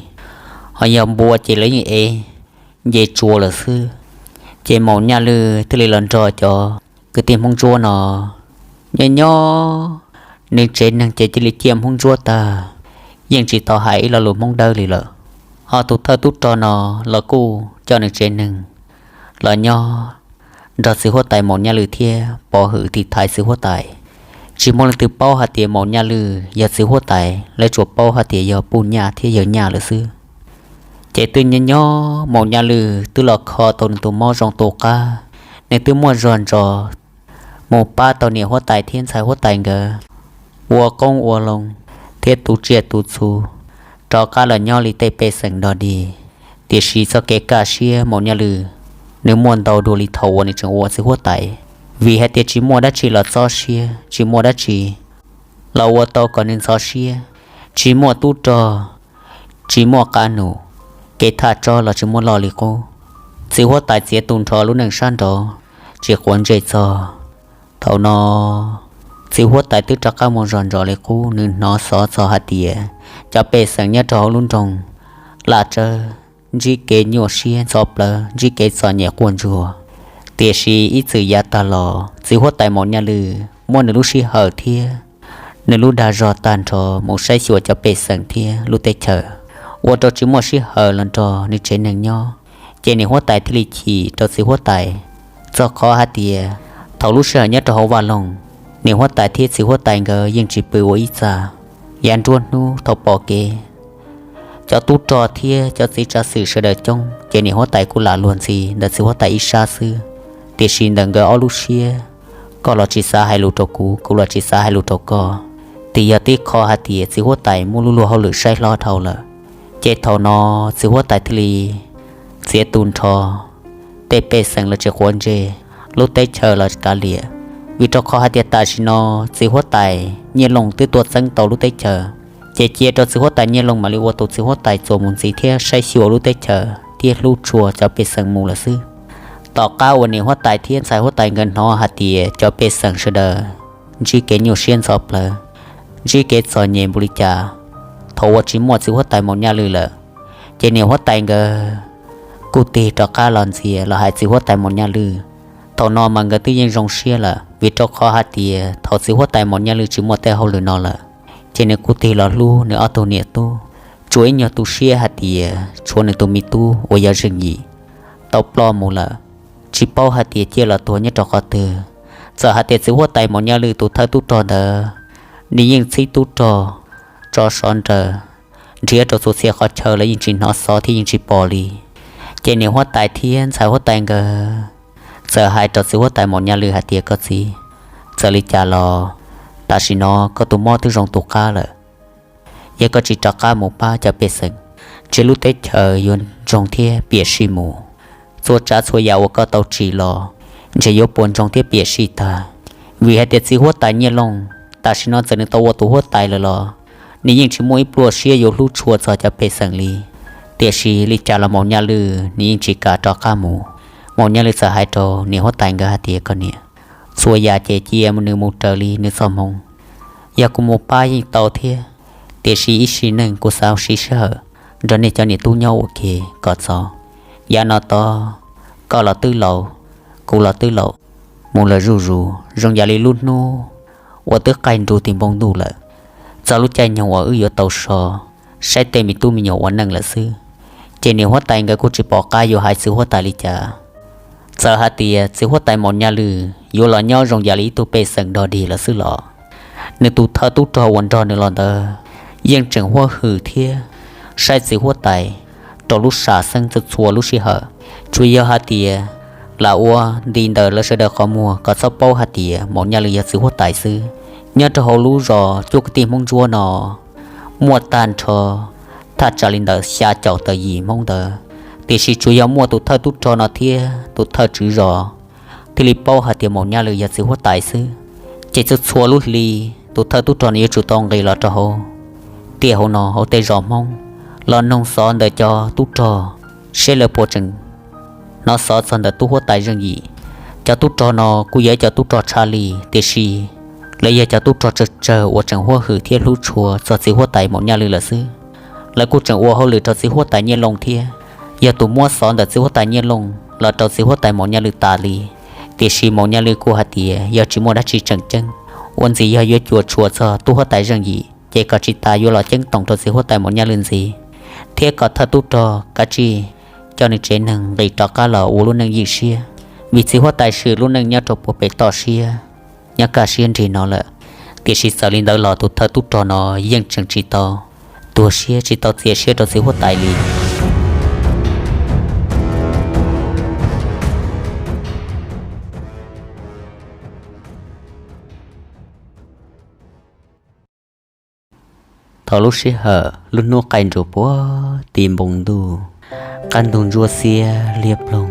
Ho yog npua ces lawv yeej ev nce tsua lawm xwb. Ces Maum Nyaj Lwm thiaj li los nrog cov kwv tij Hmoob Ntsuab no nyob nyob, nws tsev neeg ces cia li ciaj Hmoob Ntsuab tag, yeej tsis tau hais ib lo lus Hmoob Dawb li lawm. Ho tus thawj tub rog no los kuj coj nws tsev neeg los nyob nrog txiv huab tais Maum Nyaj Lwm thiab pov hwm tiv thaiv txiv huab tais. Tsis muaj leej twg paub hais tias Maum Nyaj Lwm yog txiv huab tais, lawv tsuas paub hais tias yog Puj Nyaj thiab Yawg Nyaj lawm xwb. Ces twb nyob nyob Maum Nyaj Lwm twb los kho tau nws tus mob zoo tu qab, nws twb muaj zog ntsos mus pab tau niam huab tais thiab ntxhais huab tais nkawd ua qoob ua loo thiab tu tsiaj tu txhu, rov qab los nyob li tej pej xeem dog dig. Tiam sis txoj kev kaj siab Maum Nyaj Lwm nws muaj ntau dua li thaum uas nws tseem ua txiv huab tais, vim hais tias tsis muaj dab tsi los txob siab, tsis muaj dab tsi los ua tau kom nws ntxhov siab, tsis muaj tub rog, tsis muaj qab num, kev thaj tsob los tsis muaj loj li qub. Txiv huab tais txiav tu nrho lub neej sab nraud tsis quav ntsej txog. Thaum no txiv huab tais twb rov qab mus zog ntsos li qub, nws hnov xov txog hais tias cov pej xeem nyob rau hauv lub nroog Laj Tsawb ntsib kev nyuaj siab ntxhov plawv, ntsib kev txom nyem quaj ntsuag. Tiam sis ib txwm yav tag los txiv huab tais Maum Nyaj Lwm muab nws lub sij hawm thiab nws lub dag zog tag nrho mus saib xyuas cov pej xeem thiab lub teb chaws, ua rau tsis muaj sij hawm los nrog nws tsev neeg nyob. Ces niam huab tais thiaj li chim rau txiv huab tais, txog qhov hais tias thaum lub sij hawm nyob rau hauv vaj loog, niam huab tais thiab txiv huab tais nkawd yeej tsis pw ua ib txaj. Yav nruab hnub thaum pom kev cov tub rog thiab cov txiv tsav xwm sawv daws coob, ces niam huab tais kuj lam luag ntxhi ntawm txiv huab tais ib sab xwb. Tiam sis ntawm nkawd ob lub siab, koj los tsis xav hais lus rau kuv, kuv los tsis xav hais lus rau koj, twb yog tib qho hais tias txiv huab tais muaj lub luag hauj lwm saib hlob dhau lawm. Ces thaum no txiv huab tais thiaj li txiav tu nrho tej pej xeem los tsis quav ntsej, lub teb chaws los kav liam, vim rau qhov hais tias tam sim no txiv huab tais Nyiaj Looj twb tuaj txeeb tau lub teb chaws. Ces cia rau txiv huab tais Nyiaj Looj mam li ua tus txiv huab tais txuas mus ntxiv thiab saib xyuas lub teb chaws thiab hlub tshua cov pej xeem mus lawm xwb. Tom qab uas niam huab tais thiab ntxhais huab tais nkawd hnov hais tias cov pej xeem sawv daws ntsib kev nyuaj siab ntxhov plawv, ntsib kev txom nyem npaum li cas, thaum uas tsis muaj txiv huab tais Maum Nyaj Lwm lawm, ces niam huab tais nkawd kuj tig rov qab los ntxias los hais txiv huab tais Maum Nyaj Lwm. Thaum no mas nkawd twb yeej zoo siab lawm, vim rau qhov hais tias thaum txiv huab tais Maum Nyaj Lwm tsis muaj tej hauj lwm no lawm, ces nws kuj tig los hlub nws ob tug niam tub, tsuas ib nyuag tu siab hais tias tshuav nws tus me tub uas yog Zeej Yim tau ploj mus lawm, tsis paub hais tias ciaj los tuag nyob rau qhov twg. Txawm hais tias txiv huab tais Maum Nyaj Lwj tus thawj tub rog ntawd, nws yeej txhib tub rog tso sov nraws nrhiav rau txhua txhia qhov chaw los yeej tsis hnov xov thiab yeej tsis pom li. Ces niam huab tais thiab ntxhais huab tais nkawd txawm hais rau txiv huab tais Maum Nyaj Lwj hais tias, koj txiv, txawm li cas los tam sim no koj tus mob twb zoo tus qab lawm. Yog koj tsis rov qab mus pab cov pej xeem, ntshe lub teb chaws yuav ntsoog thiab piam sij mus. Txhua tsav txhua yam uas koj tau tsim los ntshe yuav puas ntsoog thiab piam sij tag. Vim hais tias txiv huab tais Nyiaj Looj tam sim no txawm nws tau ua tus huab tais lawm los nws yeej tsis muaj ib pluaj siab yuav hlub tshua txog cov pej xeem li. Tiam sis li cas los Maum Nyaj Lwj nws yeej tsis kam rov qab mus. Maum Nyaj Lwj txawm hais rau niam huab tais nkawd hais tias, koj niam, txhua yam ces cia nws mus raws li nws txoj hmoo. Yog kuv mus pab yeej tau thiab, tiam sis ib sim neej kuv xav siv sij hawm nrog nej cov niam tub nyob ua ke kom txaus. Yav no tod koj los twb laus, kuv los twb laus, mus lawm zuj zus zoo yam li lub hnub uas twb qaij nrug tim npoo ntuj lawm, txog lub caij nyoog uas wb yuav tau so saib tej me tub me nyuam ua neej lawm xwb. Ces niam huab tais nkawd kuj tsis pom qab yuav hais txiv huab tais li cas. Txawm hais tias txiv huab tais Maum Nyaj Lwj yuav los nyob zoo yam li ib tug pej xeem dog dig lawm xwb los nws tus thawj tub rog uas nrog nws los ntawd yeej tseem huab hwm thiab saib txiv huab tais rau lub sam xeeb txhua txhua lub sij hawm. Tsuas yog hais tias lam ua nti ntawm lawv sawv daws qhov muag kom txhob paub hais tias Maum Nyaj Lwj yog txiv huab tais xwb. Nyob rau hauv lub zos Cuab Kwv Tij Hmoob Ntsuab no muaj tag nrho thaj tsam li ntawm xya caum tawm yim Hmoob ntawd, tiam sis tsuas yog muaj tus thawj tub rog no thiab tus thawj tswv zos thiaj li paub hais tias Maum Nyaj Lwj yog txiv huab tais xwb. Ces txhua txhua lub hli tus thawj tub rog no yuav tsum tau nqis los rau hauv tiaj hauv no hauv tej zos Hmoob los noog xov ntawm cov tub rog, seb lawv puas tseem hnov xov txog ntawm tub huab tais Zeej Yim. Cov tub rog no kuj yog ib cov tub rog tshaj li, tiam sis lawv yog cov tub rog tsawg tsawg uas tseem huab hwm thiab hlub tshua txog txiv huab tais Maum Nyaj Lwj lawm xwb. Lawv kuj tseem ua hauj lwm rau txiv huab tais Nyiaj Looj thiab yog tus muab xov ntawm txiv huab tais Nyiaj Looj los rau txiv huab tais Maum Nyaj Lwj tas li. Tiam sis Maum Nyaj Lwj kuj hais tias yog tsis muaj dab tsi tseem ceeb, ua ntxiv yog yuav cuam tshuam txog tub huab tais Zeej Yim ces kom tsis tas yuav los ceeb toom rau txiv huab tais Maum Nyaj Lwj ntxiv, thiab kom thawj tub rog kav tsij coj nws tsev neeg nqis rov qab los ua lub neej ywj siab, vim txiv huab tais Zeej Yim lub neej nyob rau puag pem toj siab nyob kaj siab nrig no lawm. Tiam sis txawm li ntawd los tus thawj tub rog no yeej tseem tsis tau tuag siab tsis tau txias siab rau txiv huab tais li. Thaum lub sij hawm lub hnub qaij nrug puag tim npoo ntuj, qab ntug ntsuab xiab liab ploog,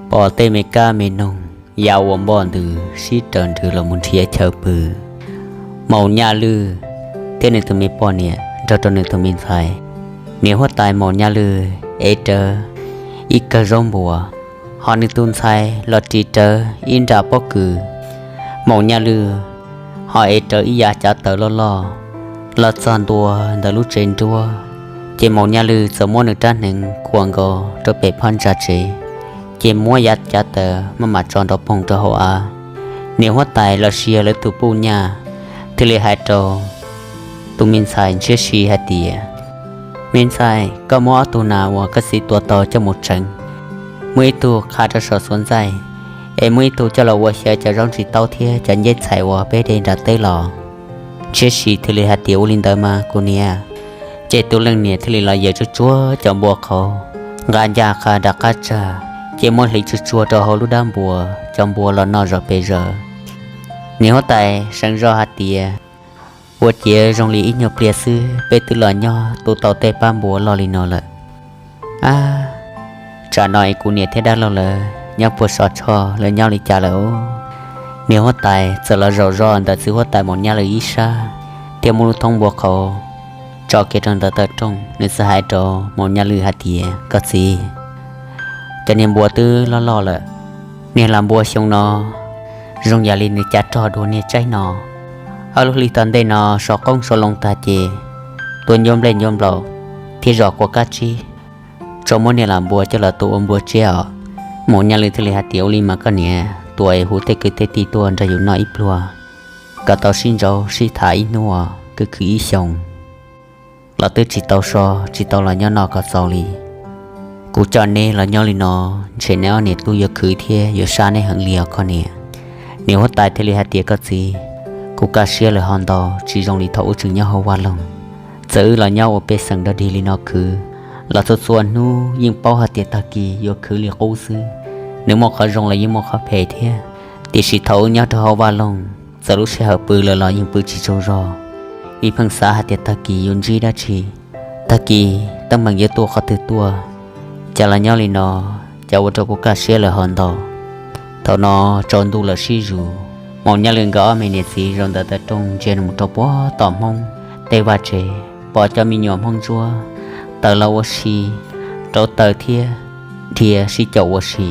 pom tej me kab me noog ya ua npoj ntws sib raws nrws los mus nrhiav chaw pw. Maum Nyaj Lwj thiab nws tus me poj niam nrog rau nws tus me ntxhais, niam huab tais Maum Nyaj Lwj ev rawv ib kawm zaub npua, hos nws tus ntxhais los ris rawv ib nra pob kws. Maum Nyaj Lwj ho ev rawv ib yav cav taws loj loj los txog ntua ntawm lub tsev nruab, ces Maum Nyaj Lwj txawm muab nws rab hneev khuam nkaus rau pem phab ntsa tsev, ces muab yav cav taws maj mam tso nrov poog rau hauv av. Niam huab tais los sis yog lawv tus puj nyaj thiaj li hais rau tus me ntxhais Ntshiab Si hais tias, me ntxhais, koj muab ob tug nas uas koj txiv tua tau coj mus tseev, muab ib tug qha rau saum xuav ntxaij, es muab ib tug coj los ua xyaw cov zaub ntsis taub thiab cov nceb txhais uas peb de nram teb los. Ntshiab Si thiaj li hais tias, ua li ntawd mas kuv niam. Ces tus leej niam thiaj li los yaws tsuag tsuag cov npua qhauv, nqa ncaj qha nram qab tsag, ces muab hliv tsuag tsuag rau hauv lub dab npua, cov npua los noj zom pes zaws. Niam huab tais seev zog hais tias, ua ciav zoo li ib nyuag pliag xwb peb twb los nyob tu tau tej pab npua loj li no lawm. Ab, tsam no es kuv niam thiab dab laug lawv nyob puag saum tshoj lawv nyob li cas lawm os? Niam huab tais txawm los zaum zog ntawm txiv huab tais Maum Nyaj Lwj ib sab, thiab muab lub thoob npua qhauv tso kiag rau ntawm taw rooj, nws txawm hais rau Maum Nyaj Lwj hais tias, koj txiv, cov niag npua twb loj loj lawm, niag lam npua xyoo no zoo yam li nws cav rog dua niag tsaib no. Ob lub hlis tom ntej no so qoob so loo tag ces tua ncua nplej ncua nplaum thiab zos kua kab tsib, tso muab niag lam npua coj los tua ua npua tsiab os. Maum Nyaj Lwj thiaj li hais tias, ua li mas koj niam, tua es hu tej kwv tej tij tuaj nrog yus noj ib pluag, kom tau sib ntsaub sib tham ib hnub os. khwv khwv ib xyoos los twb tsis tau so, tsis tau los nyob noj kom txaus li. Kuv coj neb los nyob li no, ntshe neb ob niam tub yuav khwv thiab yuav sab neb heev li os koj niam. Niam huab tais thiaj li hais tias, koj txiv, kuv kaj siab lawm ho ntau, tsis zoo li thaum ub tseem nyob hauv vaj loog. Txawm wb los nyob ua pej xeem dog dig li no khwv los txhua txhua hnub yeej paub hais tias tag kis yuav khwv li qub xwb. Nws muaj qhov zoo los yeej muaj qhov phem thiab. Tiam sis thaum wb nyob rau hauv vaj loog, txawm lub sij hawm pw lawm los yeej pw tsis tsaug zog. Ib pheej xav hais tias tag kis yuav ntsib dab tsi, tag kis teeb meem yuav tuaj qhov twg tuaj. Cas los nyob li no, cas ua rau kuv kaj siab lawm ho ntau. Thaum no tsaus ntuj lawm sib zus, Maum Nyaj Lwm nkawd ob me niam txiv zaum ntawm tav rooj ntsia mus rau puag tom Hmoob tej vaj tsev, pom cov me nyuam Hmoob Ntsuab tawm los ua si rauv taws thiab dhia sib caum ua si,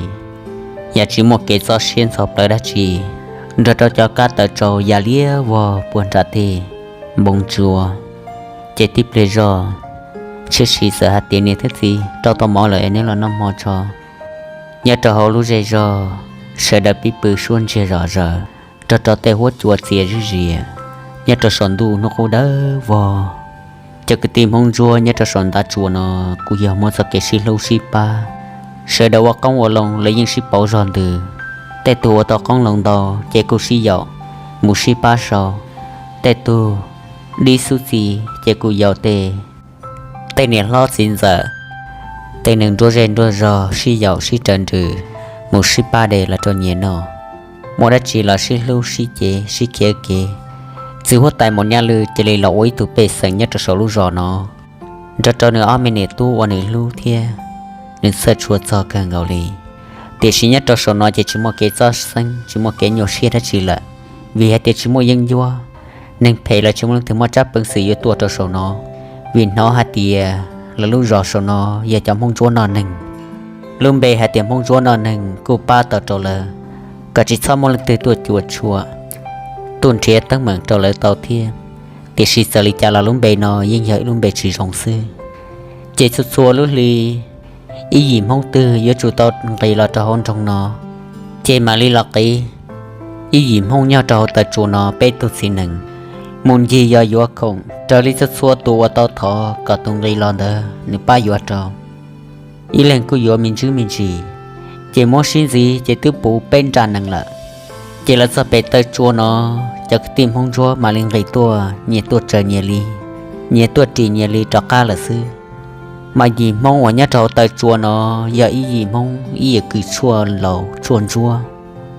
yam tsis muaj kev txob siab ntxhov plawv dab tsi, nrog rau cov kab taws tsau ya liab vog puag nram tej npoo ntsuab. Ces tib pliag zog, Tshiab Siv txawm hais tias, niam thiab txiv, rau tau mov lawm es neb los noj hmo tso. Nyob rau hauv lub zej zog, sawv daws pib pw suab ntsiag zom zaws, nrog rau tej huab cua txias zib zias. Nyob rau saum ntuj hnub qub dawb vog, cov kwv tij Hmoob Ntsuab nyob rau saum ntav tsua no kuj yog muab txoj kev sib hlub sib pab, sawv daws ua qoob ua loo lawv yeej sib pauv zog ntws. Tej tug ua tau qoob loo ntau ces kuj sib yaum mus sib pab sau. Tej tug dib xub txi ces kuj yaum tej, tej niam hlob txiv ntxawm, tej neeg nruab zej nruab zog sib yaum sib raws nrws mus sib pab de los rau nyias noj. Muaj dab tsi los sib hlub sib cev sib khiav kev. Txiv huab tais Maum Nyaj Lwm cia li los ua ib tug pej xeem nyob rau saum lub zos no, nrog rau nws ob me niam tub uas nws hlub thiab nws txhawj tshua txog kawg nkaus li. Tiam sis nyob rau saum no ces tsis muaj kev txob xeeb, tsis muaj kev nyuaj siab dab tsi lawm, vim hais tias tsis muaj yeeb ncuab. Neeg phem los tsis muaj leej twg muaj tsab peev xwm yuav tuaj rau saum no, vim hnov hais tias lawv lub zos saum no yog cov Hmoob Ntsuab noj neeg. Lub npe hais tias Hmoob Ntsuab noj neeg kuj pab tau rau lawv kom tsis txhob muaj leej twg tuaj cuam tshuam, tuaj nrhiav teeb meem rau lawv tau thiab. Tiam sis txawm li cas los lub npe no yeej yog ib lub npe tsis zoo xwb. Ces txhua txhua lub hli, ib yim Hmoob twg yuav tsum tau nqis los rau hauv nroog no, ces mam li los qiv ib yim Hmoob nyob rau hauv taw tsua no peb tug txiv nees mus ncig yos yuav khoom raws li txhua txhua tus uas tau thov kom tus nqis los ntawd nws pab yuav rau. Ib leeg kuj yuav me ntsis me ntsis, ces muab sib ntxiv ces twb puv peb nra nees lawm. Ces lawv txog pem taw tsua no, cov kwv tij Hmoob Ntsuab mam li nqis tuaj, nyias tuaj tsaws nyias li, nyias tuaj ris nyias li rov qab lawm xwb. Mas yim Hmoob uas nyob rau hauv taw tsua no yog ib yim Hmoob ib yim kws tshuaj laus tshuaj ntsuab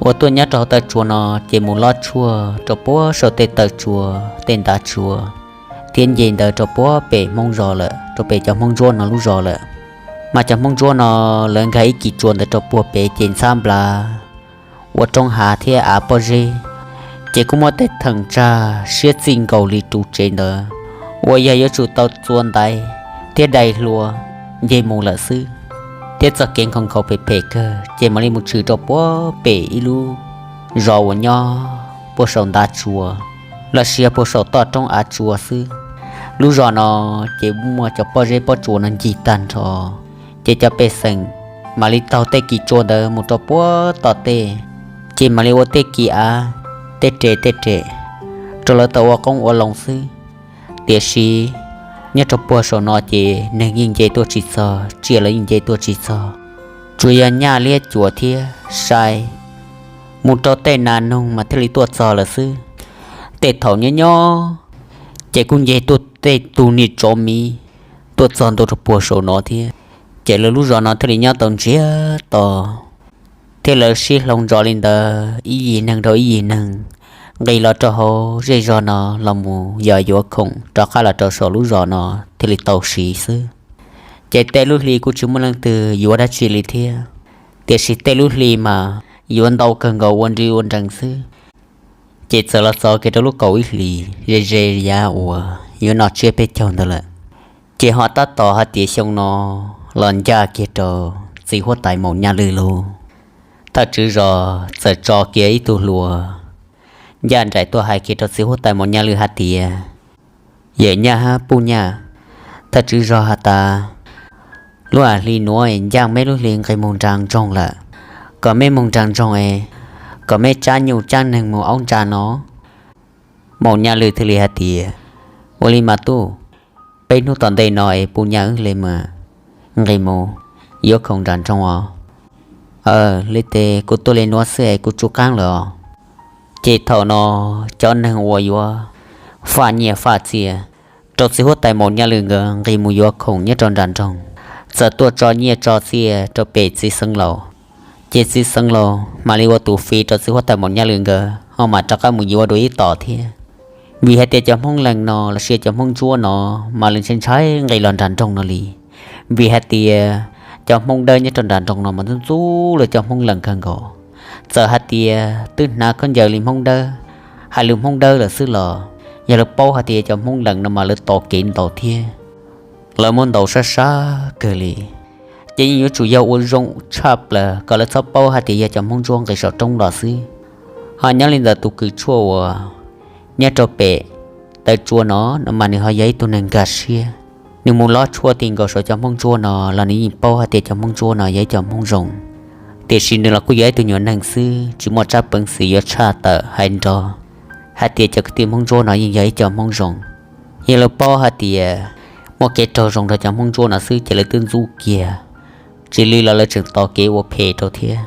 uas tuaj nyob rau hauv taw tsua no, ces mus lob tshuaj rau puag saum tej taw tsua, tej ntav tsua, thiab nce ntawd rau puag pem Hmoob zos lawm, rau pem cov Hmoob Ntsuab no lub zos lawm. Mas cov Hmoob Ntsuab no lawv nkag ib kis tsua ntawd rau puag pem ces ntxhab nplas ua roob hav thiab av pob zeb, ces kuj muaj tej theem tsag siab txij nkaus li ru tsev ntawd uas yog yuav tsum tau txua ntaiv thiab dai hlua nce mus lawm xwb. Thiab txoj kev nkhaus nkhaus phem phem kawg ces mam li mus tshwm rau puag pem ib lub zos uas nyob puag saum ntav tsua los sis yog puag saum toj roob av tsua xwb. Lub zos no ces muaj cov pob zeb pob tsua no ncig tag nrho, ces cov pej xeem mam li taug tej kis tsua ntawd mus rau puag tom tej, ces mam li ua tej kis av, tej res tej res rau lawv tau ua qoob ua loo xwb. Tiam sis nyob rau puag saum no ces neeg yeej nce tuaj tsis txog, tsiaj los yeej nce tuaj tsis txog, tsuas yog nyaj liab cuam thiab sai mus rau tej nas noog mas thiaj li tuaj txog lawm xwb. Tej thaum nyob nyob ces kuj nce tuaj tej tug niag tsov miv tuaj txog ntua rau puag saum no thiab. Ces lawv lub zos no thiaj li nyob tau ntsiag to, thiab lawv sib hloov ntso li ntawd ib yim neeg rau ib yim neeg nqis los rau hauv zej zog no los mus yos yuav khoom rov qab los rau saum lub zos no thiaj li tau siv xwb. Ces tej lub hli kuj tsis muaj leej twg yuav dab tsi li thiab, tiam sis tej lub hli mas yuav ntau kawg nkaus ua nri ua nrees xwb. Ces txawm los txog kiag rau lub kaum ib hlis ze ze yav uas yuav no tsiab peb caug ntawd lawm, ces ho tab tom hais tias xyoo no los ncaj kiag rau txiv huab tais Maum Nyaj Lwm lauj. Thawj tswv zos txawm tso kiag ib tug hluas ncaj nraim tuaj hais kiag rau txiv huab tais Maum Nyaj Lwm hais tias, Yawm Nyaj hab Puj Nyaj, thawj tswv zos has tas lub hli nuav ncaaj meb lub hli nqis moog nraag ntsoog lawm, kom meb moog nraag ntsoog es kom meb tsab nyuj tsab neeg moog aub ntsa no. Maum Nyaj Lwm thiaj li hais tias, Ua li mas tub, peb hnub tom ntej no es puj nyaj wb le mas nqis mus yuav khoom nram nroog os. Li tes kuv tuaj li nuav xwb es kuv tsum qaab lawm os. Ces thaum no cov neeg uas yuav faj nyiaj faj txiaj rau txiv huab tais Maum Nyaj Lwm nkawd nqis mus yuav khoom nyob rau nram nroog, txawm tuaj tso nyiaj tso txiaj rau pem txiv xeev laus. Ces txiv xeev laus mam li ua tus fiv rau txiv huab tais Maum Nyaj Lwm nkawd ho mam rov qab mus yuav dua ib tom thiab. Vim hais tias cov Hmoob Lees no los sis cov Hmoob Ntsuab no mas lawv ntshai ntshai nqis los nram nroog no li. Vim hais tias cov Hmoob Dawb nyob rau nram nroog no mas ntxub ntxub lawv cov Hmoob Lees kawg nkaus. Txawm hais tias twb hnav khaub ncaws li Hmoob Dawb, hais lus Hmoob Dawb lawm xwb los yog lawv paub hais tias cov Hmoob Lees no mas lawv tos kev ntaus thiab, lawv muab ntaus sab sab kawg li. Ces yeej yuav tsum yog ua zoo tshaj plaws kom lawv txhob paub hais tias yog cov Hmoob Ntsuab nqis saum roob los xwb. Ho nyob li ntawm tus kws tshuaj uas nyob rau pem taw tsua no no mas nws ho yog ib tug neeg nkag siab. Nws mus lob tshuaj ti nkaus saum cov Hmoob Ntsuab no los nws yeej paub hais tias cov Hmoob Ntsuab no yog ib cov Hmoob zoo, tiam sis nws los kuj yog ib tug nyuam neeg xwb, tsis muaj tsab peev xwm yuav tshaj tawm hais nrov hais tias cov kwv tij Hmoob Ntsuab no yeej yog ib cov Hmoob zoo. Yog lawv paub hais tias muaj kev raug zoo rau cov Hmoob Ntsuab no xwb ces lawv twb ntxub kiag, tsis li los lawv tseem tos kev ua phem rau thiab.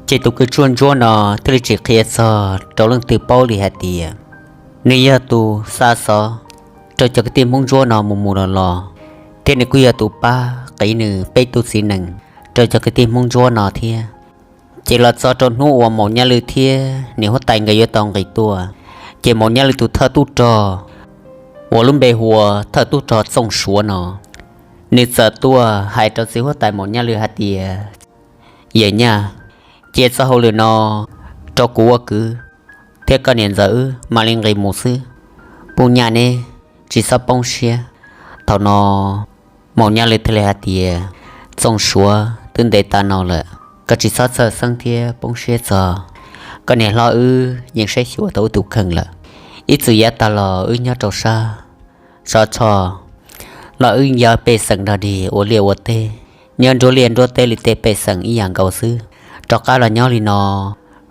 Ces tus kws tshuaj Ntsuab no thiaj li tsis qhia txog rau leej twg paub li hais tias nws yog tus xa xov rau cov kwv tij Hmoob Ntsuab no mus mus los los, thiab nws kuj yog tus pab qiv nws peb tug txiv nees rau cov kwv tij Hmoob Ntsuab no thiab. Ces los txog rau hnub uas Maum Nyaj Lwm thiab niam huab tais nkawd yuav tau nqis tuaj, ces Maum Nyaj Lwm tus thawj tub rog uas lub npe hu ua thawj tub rog Txooj Suav no, nws txawm tuaj hais rau txiv huab tais Maum Nyaj Lwm hais tias, Yawm Nyaj, cia txoj hauj lwm no rau kuv ua kwv thiab koj niam ntxawm wb mam li nqis mus xwb. Puj Nyaj neb tsis txhob poob siab. Thaum no Maum Nyaj Lwm thiaj li hais tias, Txooj Suav, twb ntev tas no lawm, koj tsis txhob txhawj xeeb thiab poob siab txog koj niam hlob wb yeej saib xyuas tau wb tus kheej lawm. Ib txwm yav tag los wb nyob rau sab Sov Tshoj los wb yog pej xeem nrog dig ua liaj ua teb, nyob nruab liaj nruab teb li tej pej xeem ib yam nkaus xwb. Rov qab los nyob li no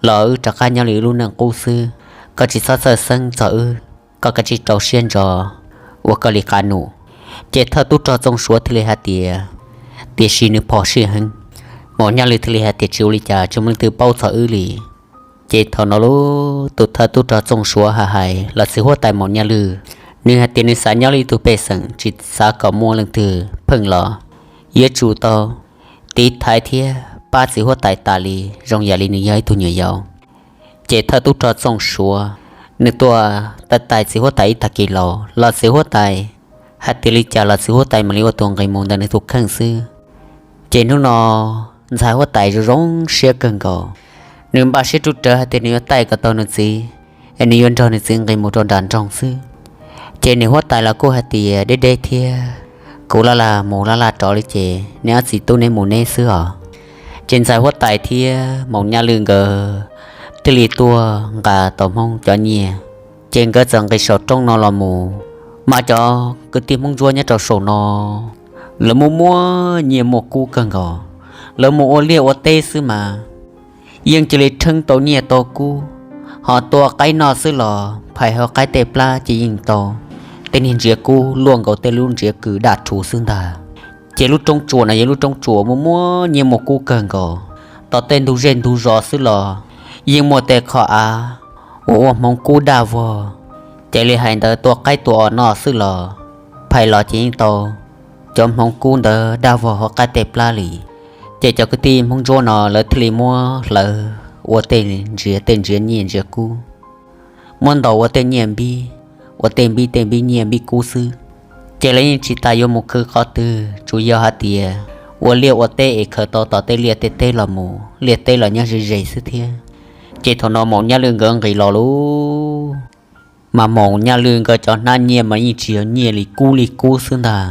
los wb rov qab nyob li wb lub neej qub xwb. Koj tsis txhob txhawj xeeb txog wb, koj kav tsij rau siab ntso ua koj li qab num. Ces thawj tub rog Txooj Suav thiaj li hais tias, Tiam sis nws phom sij heev. Maum Nyaj Lwm thiaj li hais tias, Tsis ua li cas, tsis muaj leej twg paub txog wb li. Ces thaum no lub tus thawj tub rog Txooj Suav hais hais los txiv huab tais Maum Nyaj Lwm, nws hais tias nws xav nyob li ib tug pej xeem tsis xav kom muaj leej twg pheej los, yuav tsum tau tiv thaiv thiab pab txiv huab tais tas li zoo yam li nws yog ib tug nyuam yaus. Ces thawj tub rog Txooj Suav nws tuaj tais tais txiv huab tais ib tag kis laus los txiv huab tais hais tias li cas los txiv huab tais mam li ua tus nqis mus ntawm nws tus kheej xwb. Ces hnub no ntxhais huab tais zoo zoo siab kawg nkaus, nws npaj siab rub rawv hais tias nws yuav taij kom tau nws txiv, es nws yuav nrog nws txiv nqis mus rau nram nroog xwb. Ces niam huab tais los kuj hais tias, Deb deb thiab, kuv laj laj mus laj laj rov li ces neb ob txiv tub neb mus neb xwb os. Ces ntxhais huab tais thiab Maum Nyaj Lwm nkawd thiaj li tuaj nqa tau Hmoob cov nyiaj, ces nkawd txawm nqis saum roob no los mus. Mas cov kwv tij Hmoob Ntsuab nyob rau saum no, lawv muaj muaj nyiaj muaj kub kawg nkaus, lawv mus ua liaj ua teb xwb mas yeej cia li rheeb tau nyiaj tau kub, ho tua qaib noj xwb los phais hauv qaib tej plab ces yeej tau tej niag ntsiav kub luaj nkaus tej lub ntsiav kws daj rhuv xwb ntag. Ces lub roob tsuas no yog lub roob tsuas muaj muaj nyiaj muaj kub kawg nkaus, tom tej ntug zej ntug zos xwb los yeej muaj tej qhov av uas ua hmoov kub daj vog. Ces li hais ntawd tua qaib tua os noj xwb los phais los ces yeej tau cov hmoov kub ntawd daj vog hauv qaib tej plab li. Ces cov kwv tij Hmoob Ntsuab no lawv thiaj li muab hlawv ua tej ntsiav tej ntsiav nyiaj ntsiav kub, muab ntaus ua tej nyiaj npib, ua tej npib tej npib nyiaj npib kub xwb. Ces lawv yeej tsis tas yuav mus khwv qhov twg, tsuas yog hais tias ua liaj ua teb es khaws tau tom tej liaj tej teb los mus, liaj teb los nyob ze ze xwb thiab. Ces thaum no Maum Nyaj Lwm nkawd nqis los lauj, mas Maum Nyaj Lwm nkawd cov hnab nyiaj mas yeej tsis yog nyiaj li kub li kub xwb ntag.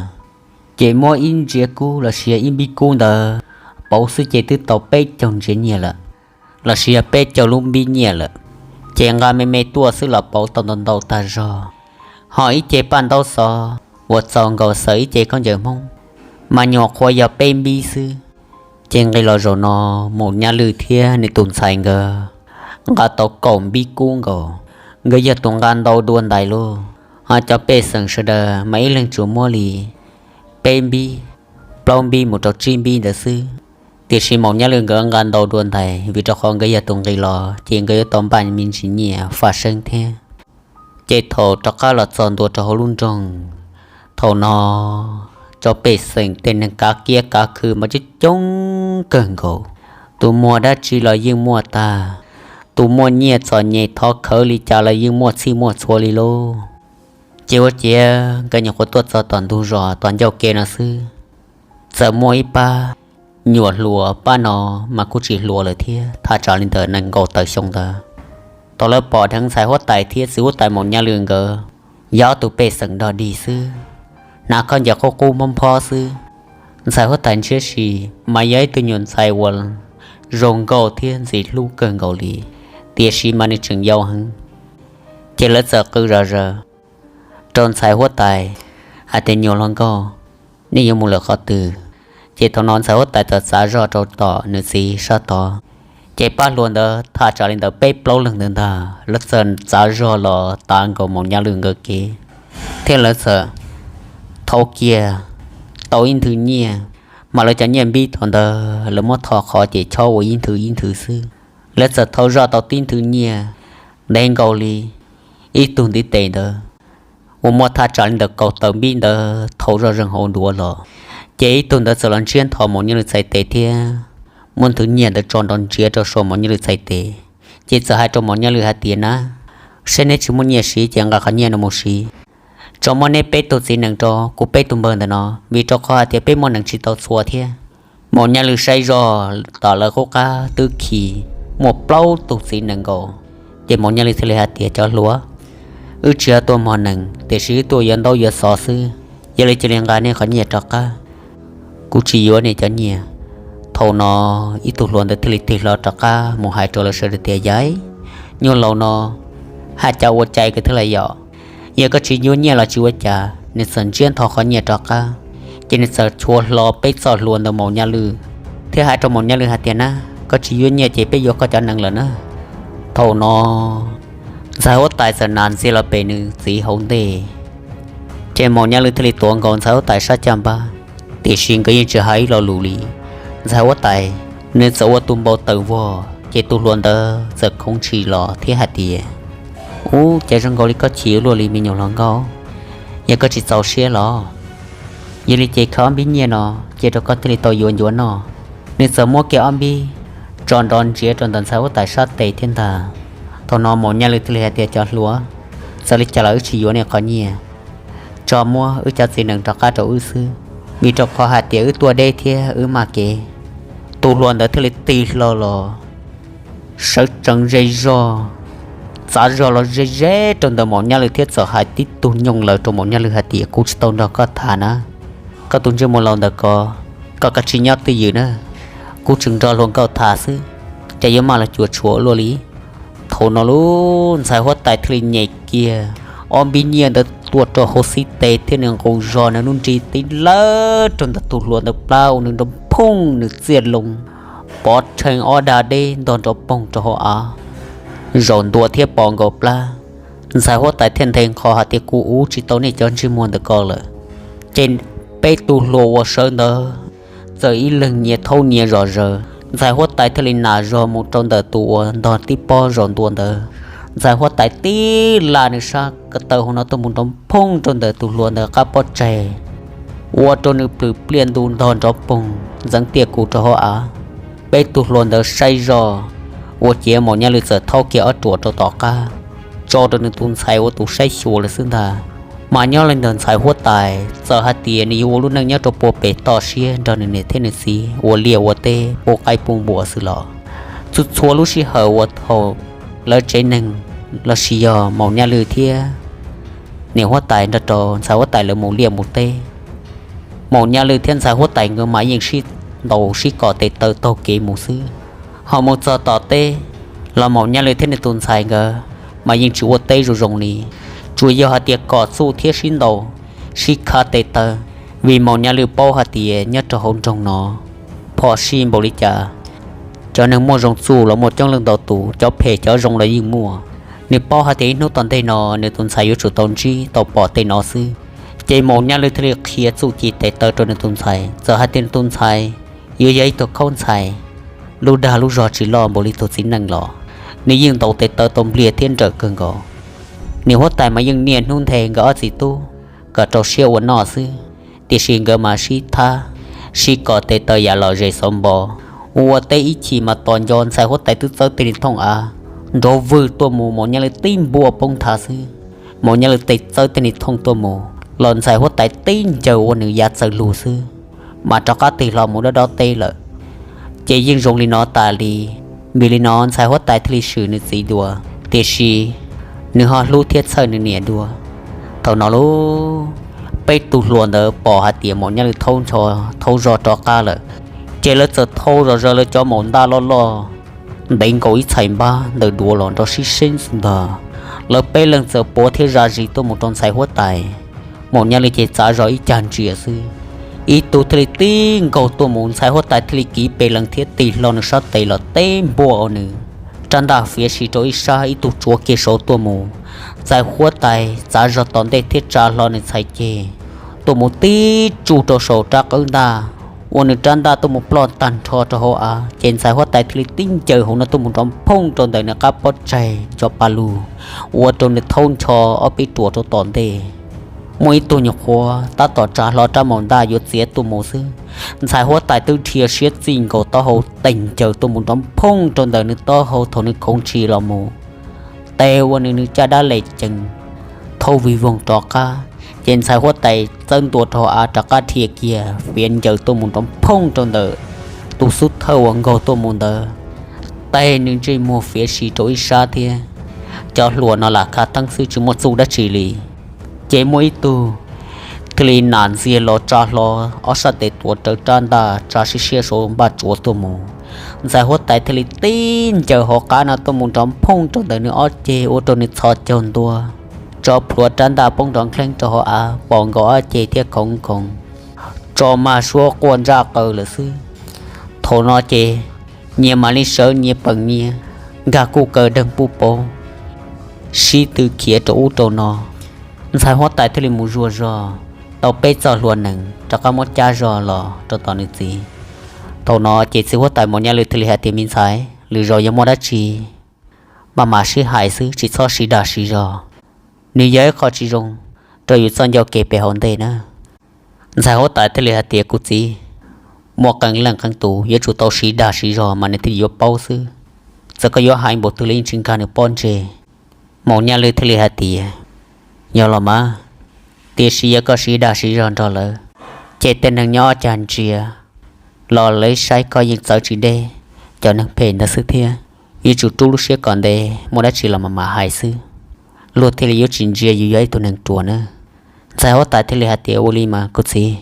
Ces muab ib ntsiav kub los sis yog ib npib kub ntawd pauv xwb ces twb tau peb caug ntsiav nyiaj lawm, los sis yog peb caug lub npib nyiaj lawm. Ces nqa me me tuaj xwb los pauv tau ntau ntau tag zog. Ho ib ce paj ntaub xov uas txaus nkaus xaws ib ce khaub ncaws Hmoob, mas nyuam qhuav yog peb npib xwb. Ces nqis los zaum no, Maum Nyaj Lwm thiab nws tus ntxhais nkawd nqa tau kaum npib kub nkaus, nkawd yog tus nqa ntau dua ntais lauj. Cov pej xeem sawv daws mas ib leeg tsuas muab li peb npib, plaub npib mus rau tsib npib ntawd xwb. Tiam sis Maum Nyaj Lwj nkawd nqa ntau dua ntais vim rau qhov nkawd yog tus nqis los ces nkawd yuav tau npaj me ntsis nyiaj faj seeb thiab. Ces thaum rov qab los txog ntua rau hauv lub nroog, thaum no cov pej xeem tej neeg kav kiab kav khw mas coob coob kawg nkaus. Tus muag dab tsi los yeej muaj tag, tus muaj nyiaj txom nyem thov khawv li cas los yeej muaj txhij muaj txhua li lauj. Ces ua ciav nkawd nyuam qhuav tuaj txog tom ntug zos tom ncauj ke no xwb, txawm muaj ib pab nyuam hluas, pab no mas kuj tsis hluas lawm thiab, thaj tsam li ntawm nees nkaum tawm xyoo ntawd. Thaum lawv pom dheev ntxhais huab tais thiab txiv huab tais Maum Nyaj Lwj nkawd, yog ob tug pej xeem dog dig xwb, hnav khaub ncaws qub qub nphob nphob xwb. Ntxhais huab tais ntshiab si mas yog ib tug nyuam ntxhais uas zoo nkauj thiab ntxim hlub kawg nkaus li, tiam sis mas nws tseem yau heev. Ces lawv txawm qw zom zaws rau ntxhais huab tais hais tias, Nyuam hluas nkauj, nej yuav mus lawm qhov twg? Ces thaum no ntxhais huab tais txawm txav zog rau tom nws txiv sab tod. Ces pab hluas ntawd thaj tsam li ntawm peb plaub leeg ntawd ntag, lawv txawm txav zog los tav nkaus Maum Nyaj Lwj nkawd kev, thiab lawv txawm thau kiag tau ib nthwv nyiaj, mas lawv cov nyiaj npib thaum ntawd lawv muab tho qhov ces chob ua ib nthwv ib nthwv xwb. Lawv txawm thau zoj tau tib nthwv nyiaj ntev nkaus li ib tug ntiv tes ntawd, uas muaj thaj tsam li ntawm kaum tawm npib ntawd thau zoj zeeg hauv duav los. Ces ib tug ntawd txawm los ntsiab nthos Maum Nyaj Lwj txhais tes thiab muab nthwv nyiaj ntawd tso nrov ntsiav rau saum Maum Nyaj Lwj txhais tes. Ces txawm hais rau Maum Nyaj Lwj hais tias, Na, saib neb tsis muaj nyiaj siv ces nqa qhov nyiaj no mus siv, tso muab neb peb tug txiv nees rau kuv peb tug npawg ntawm no, vim rau qhov hais tias peb muaj nees tsis tau txhua thiab. Maum Nyaj Lwj saib zoj tom lawv qub qab twb khi muaj plaub tug txiv nees nkaus. Ces Maum Nyaj Lwj thiaj li hais tias, Cov hluas, wb tsis yog tuaj mog nees, tiam sis wb tuaj yuav ntaub yuav xov xwb. Yog li cia li nqa nej qhov nyiaj rov qab, kuv tsis yuav nej cov nyiaj. Thaum no ib tug hluas ntawd thiaj li tig hlo rov qab mus hais rau lawv sawv daws tias, Yaiv, nyuag laus no haj cas ua cai kawg thiab lauj yom. Yog koj tsis yuav nyiaj los tsis ua cas. Nws txawm ntsiab nthos qhov nyiaj rov qab, ces nws txawm chua hlo peb txoj hlua ntawm Maum Nyaj Lwj thiab hais rau Maum Nyaj Lwj hais tias, Na, koj tsis yuav nyiaj ces peb yuav koj cov nees lawm na. Thaum no ntxhais huab tais txawm nas ntxiag los pem nws txiv hauv ntej. Ces Maum Nyaj Lwj thiaj li tuav nkaus ntxhais huab tais sab caj npab, tiam sis nkawd yeej tsis hais ib lo lus li. Ntxhais huab tais nws txawm ua tus npau taws vog, ces tus hluas ntawd txawm khoov ntshis los thiab hais tias, Ub, cas zoo nkaus li koj chim luaj li me nyuam hluas nkauj, yog koj tsis txaus siab los? Yog li ces khaws ob npib nyiaj no cia rau koj thiaj li tau yuav ncuav noj. Nws txawm muab kiag ob npib tso nrov ntsiav rau ntawm ntxhais huab tais sab tes thiab ntag. Thaum no Maum Nyaj Lwj thiaj li hais tias, Cov hluas, txawm li cas los wb tsis yuav nej qhov nyiaj, tso muab wb cov txiv nees rov qab rau wb xwb, vim rau qhov hais tias wb tuaj deb thiab wb maj kev. Tus hluas ntawd thiaj li tig hlo los sawv tsees ze zog, txav zog los ze ze rau ntawm Maum Nyaj Lwj thiab txawm hais tib tug nyooj lawm rau Maum Nyaj Lwj hais tias, Kuv tsis tau nrog koj tham na. Koj tus ntsej muag laus ntawm ko, koj kav tsij nyob twj ywm na. Kuv tseem nrog hluas nkauj tham xwb, cas yuav maj los cuam tshuam luaj li. Thaum no lub ntxhais huab tais thiaj li nyem kiag ob npib nyiaj ntawd tuaj rau hauv xib tes thiab nws nqus zog nws lub nrig tib lawb rau ntawm tus hluas ntawd plab ua nws nrov phooj nws txiaj loo, pov rhees ob dag deb ntog nrov poog rau hauv av, zaum ntua thiab pov nkaus plab. Ntxhais huab tais thiaj nthe nqho hais tias, Kuv ua tsis tau nej cov ntsej muag ntawm ko lawm. Ces peb tug hluas uas sawv ntawd txawm ib leeg nyias thaub nyias zom zaws. Ntxhais huab tais thiaj li nas zog mus rau ntawm tus uas ntog tib pob zaum ntua ntawd. Ntxhais huab tais tib laj nws sab ko taw hauv no tuaj mus nrov phooj rau ntawm tus hluas ntawd qab pob tsaig, ua rau nws plhws pliaj ntu ntog nrov poog ntxeev tiaj kus rau hauv av. Peb tug hluas ntawd saib zoj, ua ciav Maum Nyaj Lwj txawm thaub kiag ob ruam rau tom qab, tso rau nws tus ntxhais ua tus saib xyuas lawm xwb ntag. Mas nyob li ntawd ntxhais huab tais txawm hais tias nws yuav ua lub neej nyob rau puag pem toj siab nrog nws niam thiab nws txiv ua liaj ua teb pub qaib pub npua xwb los. Txhua txhua lub sij hawm uas thaum lawv tsev neeg lossis yog Maum Nyaj Lwj thiab niam huab tais nrog rau ntxhais huab tais lawv mus liaj mus teb, Maum Nyaj Lwj thiab ntxhais huab tais nkawd mas yeej sib ntaus sib kom tes taw taug kev mus xwb. Ho mus txog tom teb los Maum Nyaj Lwj thiab nws tus ntxhais nkawd mas yeej tsis ua teb zoo zoo li, tsuas yog hais tias kom txuj thiab sib ntaus sib khav tes taw, vim Maum Nyaj Lwj paub hais tias nyob rau hauv nroog no phom sij npaum li cas, cov neeg muaj zoo txuj los muaj coob leej ntau tus, cov phem cov zoo los yeej muaj. Nws paub hais tias ib hnub tom ntej no nws tus ntxhais yuav tsum tau ntsib tau pom tej no xwb. Ces Maum Nyaj Lwj thiaj li qhia txuj ci tes taw rau nws tus ntxhais, txawm hais tias nws tus ntxhais yuav yog ib tug khaub ntxhais, lub dag lub zog tsis loj npaum li tus txiv neej los, nws yeej ntaus tes taw tau npliag thiab nrawm kawg nkaus. Niam huab tais mas yeej niaj hnub nthe nkawd ob txiv tub kom rau siab ua noj xwb, tiam sis nkawd mas sib thab, sib kom tes taw yam lom zem xauv npo. Ua teb ib chim mas tos nco ntxhais huab tais twb txawb teg nws thooj av nrov vwg tuaj mus, Maum Nyaj Lwj tib npuaj poob nthav xwb. Maum Nyaj Lwj tes txawb teg nws thooj tuaj mus los ntxhais huab tais tib ncaws ua nws ya txawm lug xwb, mas rov qab tig hlo mus dob dob teb lawm. Ces yeej zoo li no tas li. Vim li no ntxhais huab tais thiaj li swm nws txiv dua, tiam sis nws ho hlub thiab txhawj nws niam dua. Thaum no lauj, peb tug hluas ntawd pom hais tias Maum Nyaj Lwj thaub ncho thaub zog rov qab lawm, ces lawv txawm thau zom zaws lawv cov maum ntaj loj loj ntev nkaus ib txhais npab ntawm duav los nrov sib seeb xwb ntag. Lawv peb leeg txawm puav thiab zam zis tuaj mus rau ntxhais huab tais. Maum Nyaj Lwj ces txav zog ib cag ntsia xwb, ib tug thiaj li tib nkaug tuaj mus, ntxhais huab tais thiaj li kiv pes lees thiab tig hlo nws sab tes los tib npuaj ua nws rab ntaj fiav si rau ib sab, ib tug tsuav kiag saud tuaj mus. Ntxhais huab tais txav zog tom ntej thiab tsa hlo nws txhais ceg tuaj mus tib tsuj rau saum rab qwb ntaj, ua nws rab ntaj tuaj mus ploj tag nrho rau hauv av. Ces ntxhais huab tais thiaj li tib ncaws hauv no tuaj mus nrov phooj rau ntawm nws qab pob tsaig nco pa lug, ua rau nws thaub ncho ob peb ruam rau tom ntej. Muaj ib tug nyuam qhuav tab tom tsa hlo rab maum ntaj yuav txiav tuaj mus xwb, ntxhais huab tais twb dhia siab txij nkaus taub hau tes ncaws tuaj mus nrov phooj rau ntawm nws taub hau. Thaum nws khoov ntshis los mus, tes ua nws nws caj dab les cees thaub vig voog rov qab. Ces ntxhais huab tais txawb ntua rau hauv av rov qab dhia kiag fiav ncaws tuaj mus nrov phooj rau ntawm tus xub thawj uas nkaug tuaj mus ntawd, tes nws ntsej muag fiav si rau ib sab thiab. Cov hluas no lam khav theeb xwb tsis muaj txuj dab tsi li. Ces muaj ib tug thiaj li nam ntxiag los tsa hlo ob sab tes tuav rawv rab ntaj tsa siab siab saud npaj tsuav tuaj mus. Ntxhais huab tais thiaj li tib ncaws hauv qab no tuaj mus nrov phooj rau ntawm nws ob ceg ua rau nws txhos caug ntua, tso plhuav rab ntaj poob nrov nkeeb rau hauv av pom nkaus ob ceg thiab khoov khoov, tso mag suab quaj ntsaj qaws lawm xwb. Thaum no ces nyias mam li sawv nyias peem nyias, nkag kuj kaw deeg puj pauv, sib tw khiav rau ub rau no. Ntxhais huab tais thiaj li mus zuag zog tau peb txoj hlua nees rov qab muab cab zog los rau tom nws txiv. Thaum no ces txiv huab tais Maum Nyaj Lwj thiaj li hais tias, Me ntxhais, lwm zaus yog muaj dab tsi maj mam sib hais xwb, tsis txhob siv dag siv zog. Nws yog ib qho tsis zoo rau yus txoj ncauj kev pem hauv ntej na. Ntxhais huab tais thiaj li hais tias, Kuv txiv, muaj qee leej qee tus yuav tsum tau siv dag siv zog mas nws thiaj li yuav paub xwb. Txawm koj yuav hais npaum twg los yeej tsis nkag nws pob ntseg. Maum Nyaj Lwj thiaj li hais tias, Yog los mas, tiam sis yog koj siv dag siv zog nrog lawv, ces tej neeg nyob cag ntsia los lawv saib koj yeej txawv tsis deb cov neeg phem ntawd xwb thiab. Yuav tsum rub lub siab kom ntev, muaj dab tsi los mam mam hais xwb, luag thiaj li yuav tsis ntsia yus yog ib tug neeg ruam na. Ntxhais huab tais thiaj li hais tias, Ua li mas kuv txiv,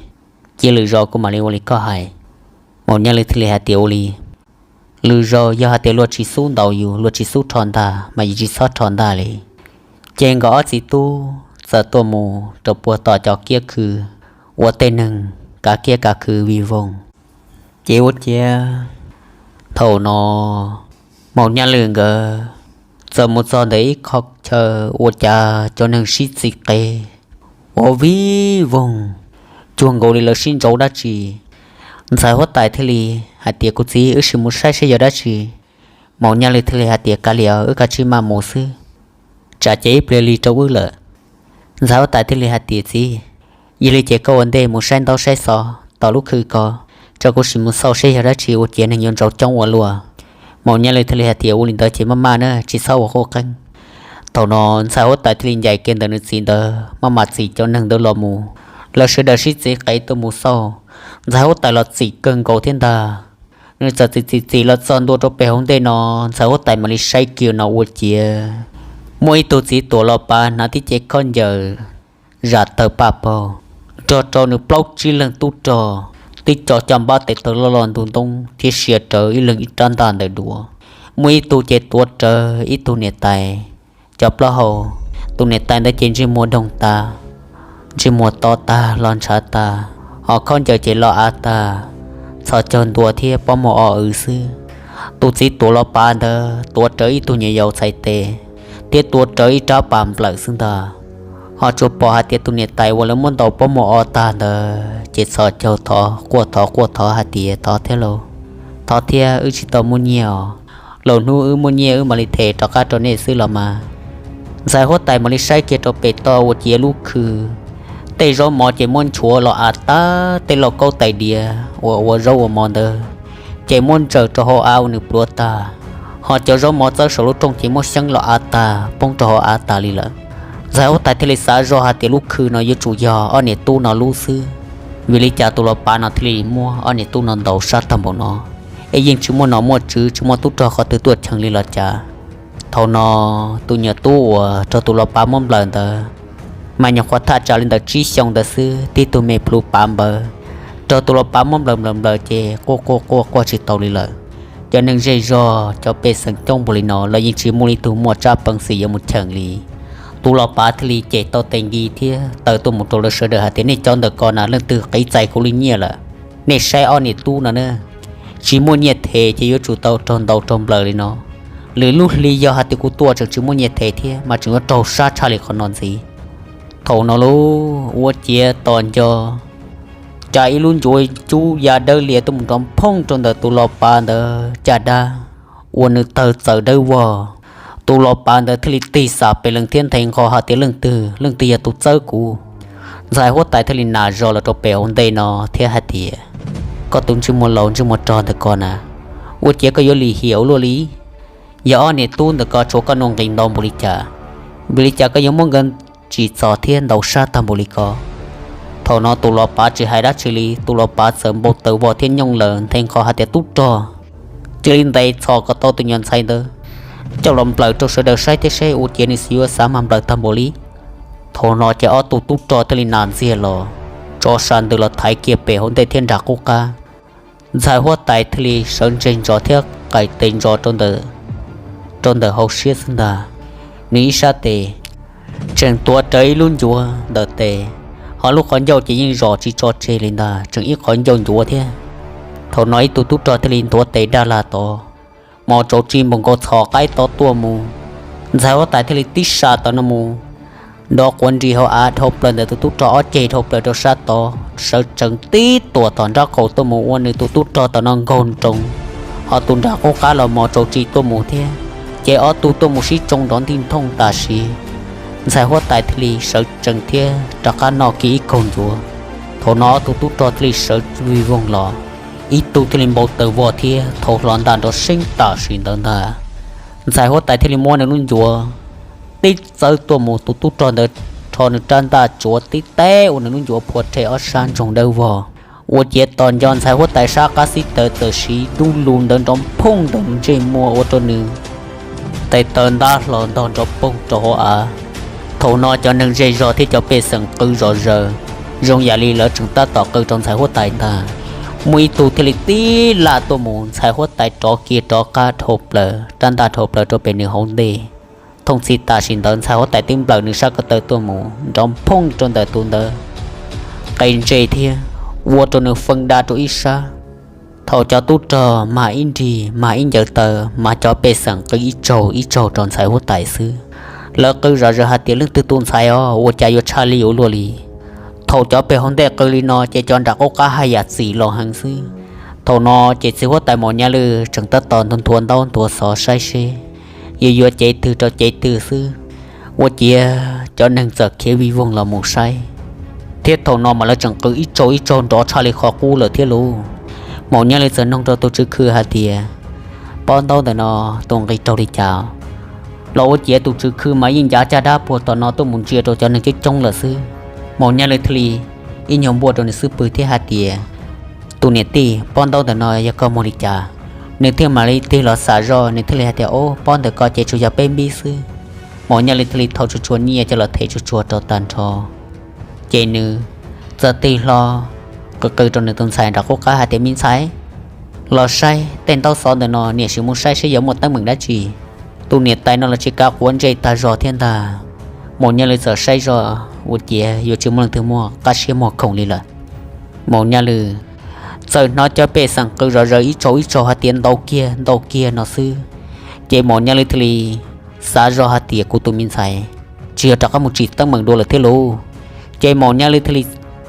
cia lwm zaus kuv mam li ua li koj hais. Maum Nyaj Lwj thiaj li hais tias, Ua li, lwm zaus yog hais tias luag tsis xub ntaus yus, luag tsis xub rho ntag mas yus tsis txhob rho ntag li. Ces nkawd ob txiv tub txawm tuaj mus rau puag tom cov kiab khw uas tej neeg kav kiab kav khw vig voog. Ces ua ciav thaum no Maum Nyaj Lwj nkawd txawm mus txog ntawm ib qho chaw ua cas cov neeg sib txiv qe ua vig voog cuag nkaus li lawv sib ntsauv dab tsi. Ntxhais huab tais thiaj li hais tias, Kuv txiv, wb sim mus saib seb yog dab tsi. Maum Nyaj Lwj thiaj li hais tias, Kav liam, wb kav tsij maj mus xwb, tsam ces ib pliag lig rau wb lawm. Ntxhais huab tais thiaj li hais tias, Txiv, yog li ces koj ua ntej mus saib ntaub saib xov tom lub khw ko, tso kuv sim mus xauj seb yog dab tsi ua ciav neeg yuav ntsauv coob ua luaj. Maum Nyaj Lwj thiaj li hais tias, Ua li ntawd ces maj maj na, tsis txhob ua quj qeeb. Thaum no ntxhais huab tais thiaj li ncaim kiag ntawm nws txiv ntawd maj mam txim cov neeg ntawd los mus. Lawv sawv daws sib txiv qe tuaj mus xauj, ntxhais huab tais los txim kawg nkaus thiab ntag. Nws txawm txim txim txim los txog ntua rau pem hauv ntej no, ntxhais huab tais mam li saib kiag no ua ciav muaj ib tug txiv tuam los pav hnav tib ce khaub ncaws zam tawg paj paug, nrog rau nws plaub tsib leeg tub rog, tib co coj npab tes taw loj loj ntug ntoob thiab sia rawv ib leeg ib rab ntaj ntawm duav. Muaj ib tug ces tuav rawv ib tug niam tais cov plaub hau. Tus niam tais ntawd ces ntsej muag doog tas, ntsej muag to tag los ntshav tas, ho khaub ncaws ces los av tag, txhos caug ntua thiab pob muag o w xwb. Tus txiv tuam los pav ntawd tuav rawv ib tug nyuam yaus txhais tes, thiab tua rawv ib rab pas nplawm xwb ntag. Ho tsuas pom hais tias tus niam tais uas lawv muab ntaus pob muag o tag ntawd ces txhos caug thov quaj thov quaj thov hais tias thov thiab lauj, thov thiab, wb tsis tau muaj nyiaj os. Lwm hnub wb muaj nyiaj wb mam li them rov qab rau nej xwb los mas. Ntxhais huab tais mam li saib kiag rau pem toj ua ciav lub khw, tej zaub mov ces muab nchuav los av tag, tej lauj kaub tais diav uas ua zaub ua mov ntawd ces muab ntsaws rau hauv av ua nws pluav tag. Ho cov zaub mov txawb saum lub rooj ces muab xyeeb los av tag poob rau hauv av tas li lawm. Ntxhais huab tais thiaj li xav zoj hais tias lub khw no yuav tsum yog ob niam tub no lub xwb, vim li cas tus los pav no thiaj li muab ob niam tub no ntaus sab tag npaum no, es yeej tsis muaj nom muaj tswv tsis muaj tub rog qhov twg tuaj cheem li los cas. Thaum no tus nyuam tub uas raug tus los pav muab nplawm ntawd mas nyuam qhuav thaj tsam li ntawm tsib xyoo ntawd xwb, tib tug me plhu pav npawv, raug tus los pav muab nplawm nplawm nplawm ces quaj quaj quaj quaj tsis tau li lawm. Cov neeg zej zog cov pej xeem coob npaum li no los yeej tsis muaj ib tug muaj tsab peev xwm yuav mus cheem li. Tus los pav thiaj li cem tau tes nki thiab taw tuaj mus rau lawv sawv daws hais tias nej cov ntawm ko na leej twg qiv txais kuv li nyiaj lawm? Nej saib ob niam tub no na, tsis muaj nyiaj them ces yuav tsum tau raug ntaus raug nplawm li no. Lwm lub hli yog hais tias kuv tuaj tseem tsis muaj nyiaj them thiab mas tseem yuav raug sab tshaj li qhov no ntxiv. Thaum no lauj, ua ciav tos nco cas ib lub ncuav cub ya dawb lias tuaj mus nrov phooj rau ntawm tus los pav ntawd caj dab, ua nws tawg txaws dawb vog. Tus los pav ntawd thiaj li tig xam pes lees thiab nthe nqho hais tias leej twg, leej twg yog tus txawb kuv? Ntxhais huab tais thiaj li nas zog los rau pem hauv ntej no thiab hais tias koj tus ntsej muag laus ntsej muag rog ntawm ko na, ua ciav koj yuav lim hiam ua luaj li. Yog ob niam tub ntawm ko tshuav koj nuj nqis ntau npaum li cas, vim li cas koj yuav muab nkawd tsim txom thiab ntaus sab tag npaum li ko? Thaum no tus los pav tsis hais dab tsi li, tus los pav txawm npau taws vog thiab nyooj laws nthe nqho hais tias tub rog, cia li ntes txhom kom tau tus nyuam ntxhais ntawd coj los nplawm rau sawv daws saib thiab seb ua ciav nws yuav xav mag nplawm tag npaum li. Thaum no ces ob tug tub rog thiaj li nas ntxiag los, tso sa ntws los thaiv kiag pem hauv ntej thiab nram qub qab. Ntxhais huab tais thiaj li sawv ntseg ntsos thiab qais tes ntsos rau ntawm hauv siab xwb ntag. Nws ib sab tes tseem tuav rawv ib lub ncuav ntawm tes, ho lub qhov ncauj ces yeej zom tsis tso tseg li ntag, tseem ib qhov ncauj ncuav thiab. Thaum no ib tug tub rog thiaj li ntuav tes daj lag tod, mos tsaus tsi npaum nkaus txhom qaib tod tuaj mus. Ntxhais huab tais thiaj li tib sa tom no mus, nrov quav nris hauv av dhau plaws ntawm tus tub rog ob ceg dhau plaws rau sab tod, sawv tsees tib tuam tom nrab qaum tuaj mus ua nws tus tub rog tom no nkaug nroos, ho tus nram qub qab los mos tsaus tsi tuaj mus thiab, ces ob tug tuaj mus sib tsoo nrov ntig ntoog tam sim. Ntxhais huab tais thiaj li sawv tsees thiab rov qab noj kiag ib kaug ncuav. Thaum no ob tug tub rog thiaj li sawv vij voog los, ib tug thiaj li npau taws vog thiab thau hlo ntaj nrov seeb tam sim ntawd ntag. Ntxhais huab tais thiaj li muab nws lub ncuav tib txawb tuaj mus, tus tub rog ntawd rho nws rab ntaj tsuav tib teb ua nws lub ncuav phua rhe ob sab ntsoog dawb vog. Ua ciav tos nco ntxhais huab tais sab qab xib taws txawm siv dub lug ntawd nrov phooj ntawm nws ntsej muag ua rau nws tes taw ntab hlo ntog nrov poog rau hauv av. Thaum no cov neeg zej zog thiab cov pej xeem qw zom zaws, zoo yam li lawv tseem tab tom qw rau ntxhais huab tais ntag. Muaj ib tug thiaj li tib laj tuaj mus, ntxhais huab tais rov kiag rov qab dhau plaws, rab ntaj dhau plaws rau pem nws hauv ntej. Thooj txhij tam sim ntawd ntxhais huab tais twb nplawm nws sab ko taw tuaj mus nrov phooj rau ntawm tus ntawd qe ntse thiab ua rau nws feej da rau ib sab. Thaum cov tub rog mag ib nrig mag ib ncaws taw, mas cov pej xeem qw ib tsaug ib tsaug rau ntxhais huab tais xwb. Lawv qw zom zaws hais tias leej twg tus ntxhais os, ua cas yuav tshaj li ua luaj li. Thaum cov pem hauv ntej qw li no ces cov nram qub qab haj yam txim los heev xwb. Thaum no ces txiv huab tais Maum Nyaj Lwj tseem tab tom ntuav ntaub ntuav xov saib seb yuav yuav cev twg rau cev twg xwb. Ua ciav cov neeg txawm khiav vij voog los mus saib, thiab thaum no mas lawv tseem qw ib tsaug ib tsaug nrov tshaj li qhov qub lawm thiab lauj. Maum Nyaj Lwj txawm noog rau tus tswv khw hais tias, pob ntaub ntawm no tus nqi raug li cas? Los ua ciav tus tswv khw mas yeej ncav caj dab puag tom no tuaj mus ntsia rau cov neeg coob coob lawm xwb. Maum Nyaj Lwj thiaj li ib nyuag npuaj rau nws xub pwg thiab hais tias, tus niam tij, pob ntaub ntawm no yog koj muag li cas? Nws thiaj mam li tig los xam zoj, nws thiaj li hais tias, o, pob ntawm ko ces tsuas yog peb npib xwb. Maum Nyaj Lwj thiaj li thau tsuag tsuag nyiaj coj los them tsuag tsuag rau tag nrho. Ces nws txawm tig hlo qw qw rau nws tus ntxhais nram qub qab hais tias, me ntxhais, los saib tej ntaub xov ntawm no, niam sim mus saib seb yuav muaj teeb meem dab tsi. Tus niam tais no los tsis kav quav ntsej tag zog thiab ntag. Maum Nyaj Lwj txawm saib zoj ua ciav yuav tsis muaj leej twg muaj qab siab muag khoom li lawm. Maum Nyaj Lwj txawm hnov cov pej xeem qw zom zaws ib tsaug ib tsaug hais tias, ntau kiag ntau kiag no xwb. Ces Maum Nyaj Lwj thiaj li xav zoj hais tias kuv tus me ntxhais tsis yog rov qab mus tsim teeb meem dua lawm thiab lauj. Ces Maum Nyaj Lwj thiaj li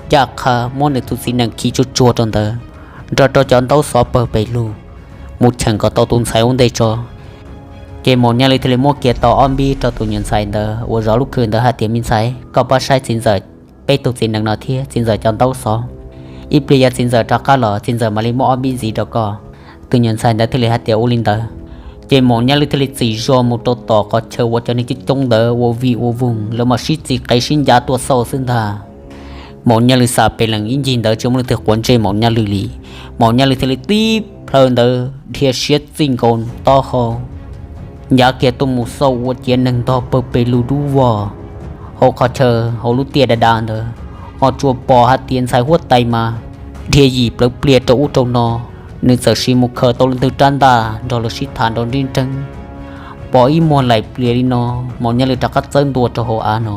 ncaj qha muab nws tus txiv nees khi tsuag tsuag rau ntawd, nrog rau cov ntaub xov pawg pes lug mus cheem kom tau tus ntxhais ua ntej tso. Ces Maum Nyaj Lwj thiaj li muab kiag tau ob npib rau tus nyuam ntxhais ntawd uas zov lub khw ntawd hais tias, me ntxhais, koj pab saib txiv ntxawm peb tus txiv nees no thiab txiv ntxawm cov ntaub xov. Ib pliag yog txiv ntxawm rov qab los txiv ntxawm mam li muab ob npib ntxiv rau koj. Tus nyuam ntxhais ntawd thiaj li hais tias, ua li ntawd. Ces Maum Nyaj Lwj thiaj li txim zog mus rau tom qhov chaw uas cov neeg coob coob ntawd ua vij ua voog, lawv mam sib txiv qev sib ncav tuaj xauj xwb ntag. Maum Nyaj Lwj xav pem lees ib ncig ntawd tsis muaj leej twg quav ntsej Maum Nyaj Lwj li. Maum Nyaj Lwj thiaj li tib plhaw ntawd dhia siab txij nkaus taub hau, ncav kiag tuaj mus xauj ua ciav neeg ntog pawg pes lug dub vog hauv qhov chaw hauv lub tiaj dav dav ntawd, ho tsuas pom hais tias ntxhais huab tais mas dhia yim plawv plias rau ub rau no. Nws txawm sis mus khaws tau leej twg rab ntaj nrog lawv sib tham nrov nrib nreeb, pom ib muag laim plias li no. Maum Nyaj Lwj rov qab txawb ntua rau hauv av no,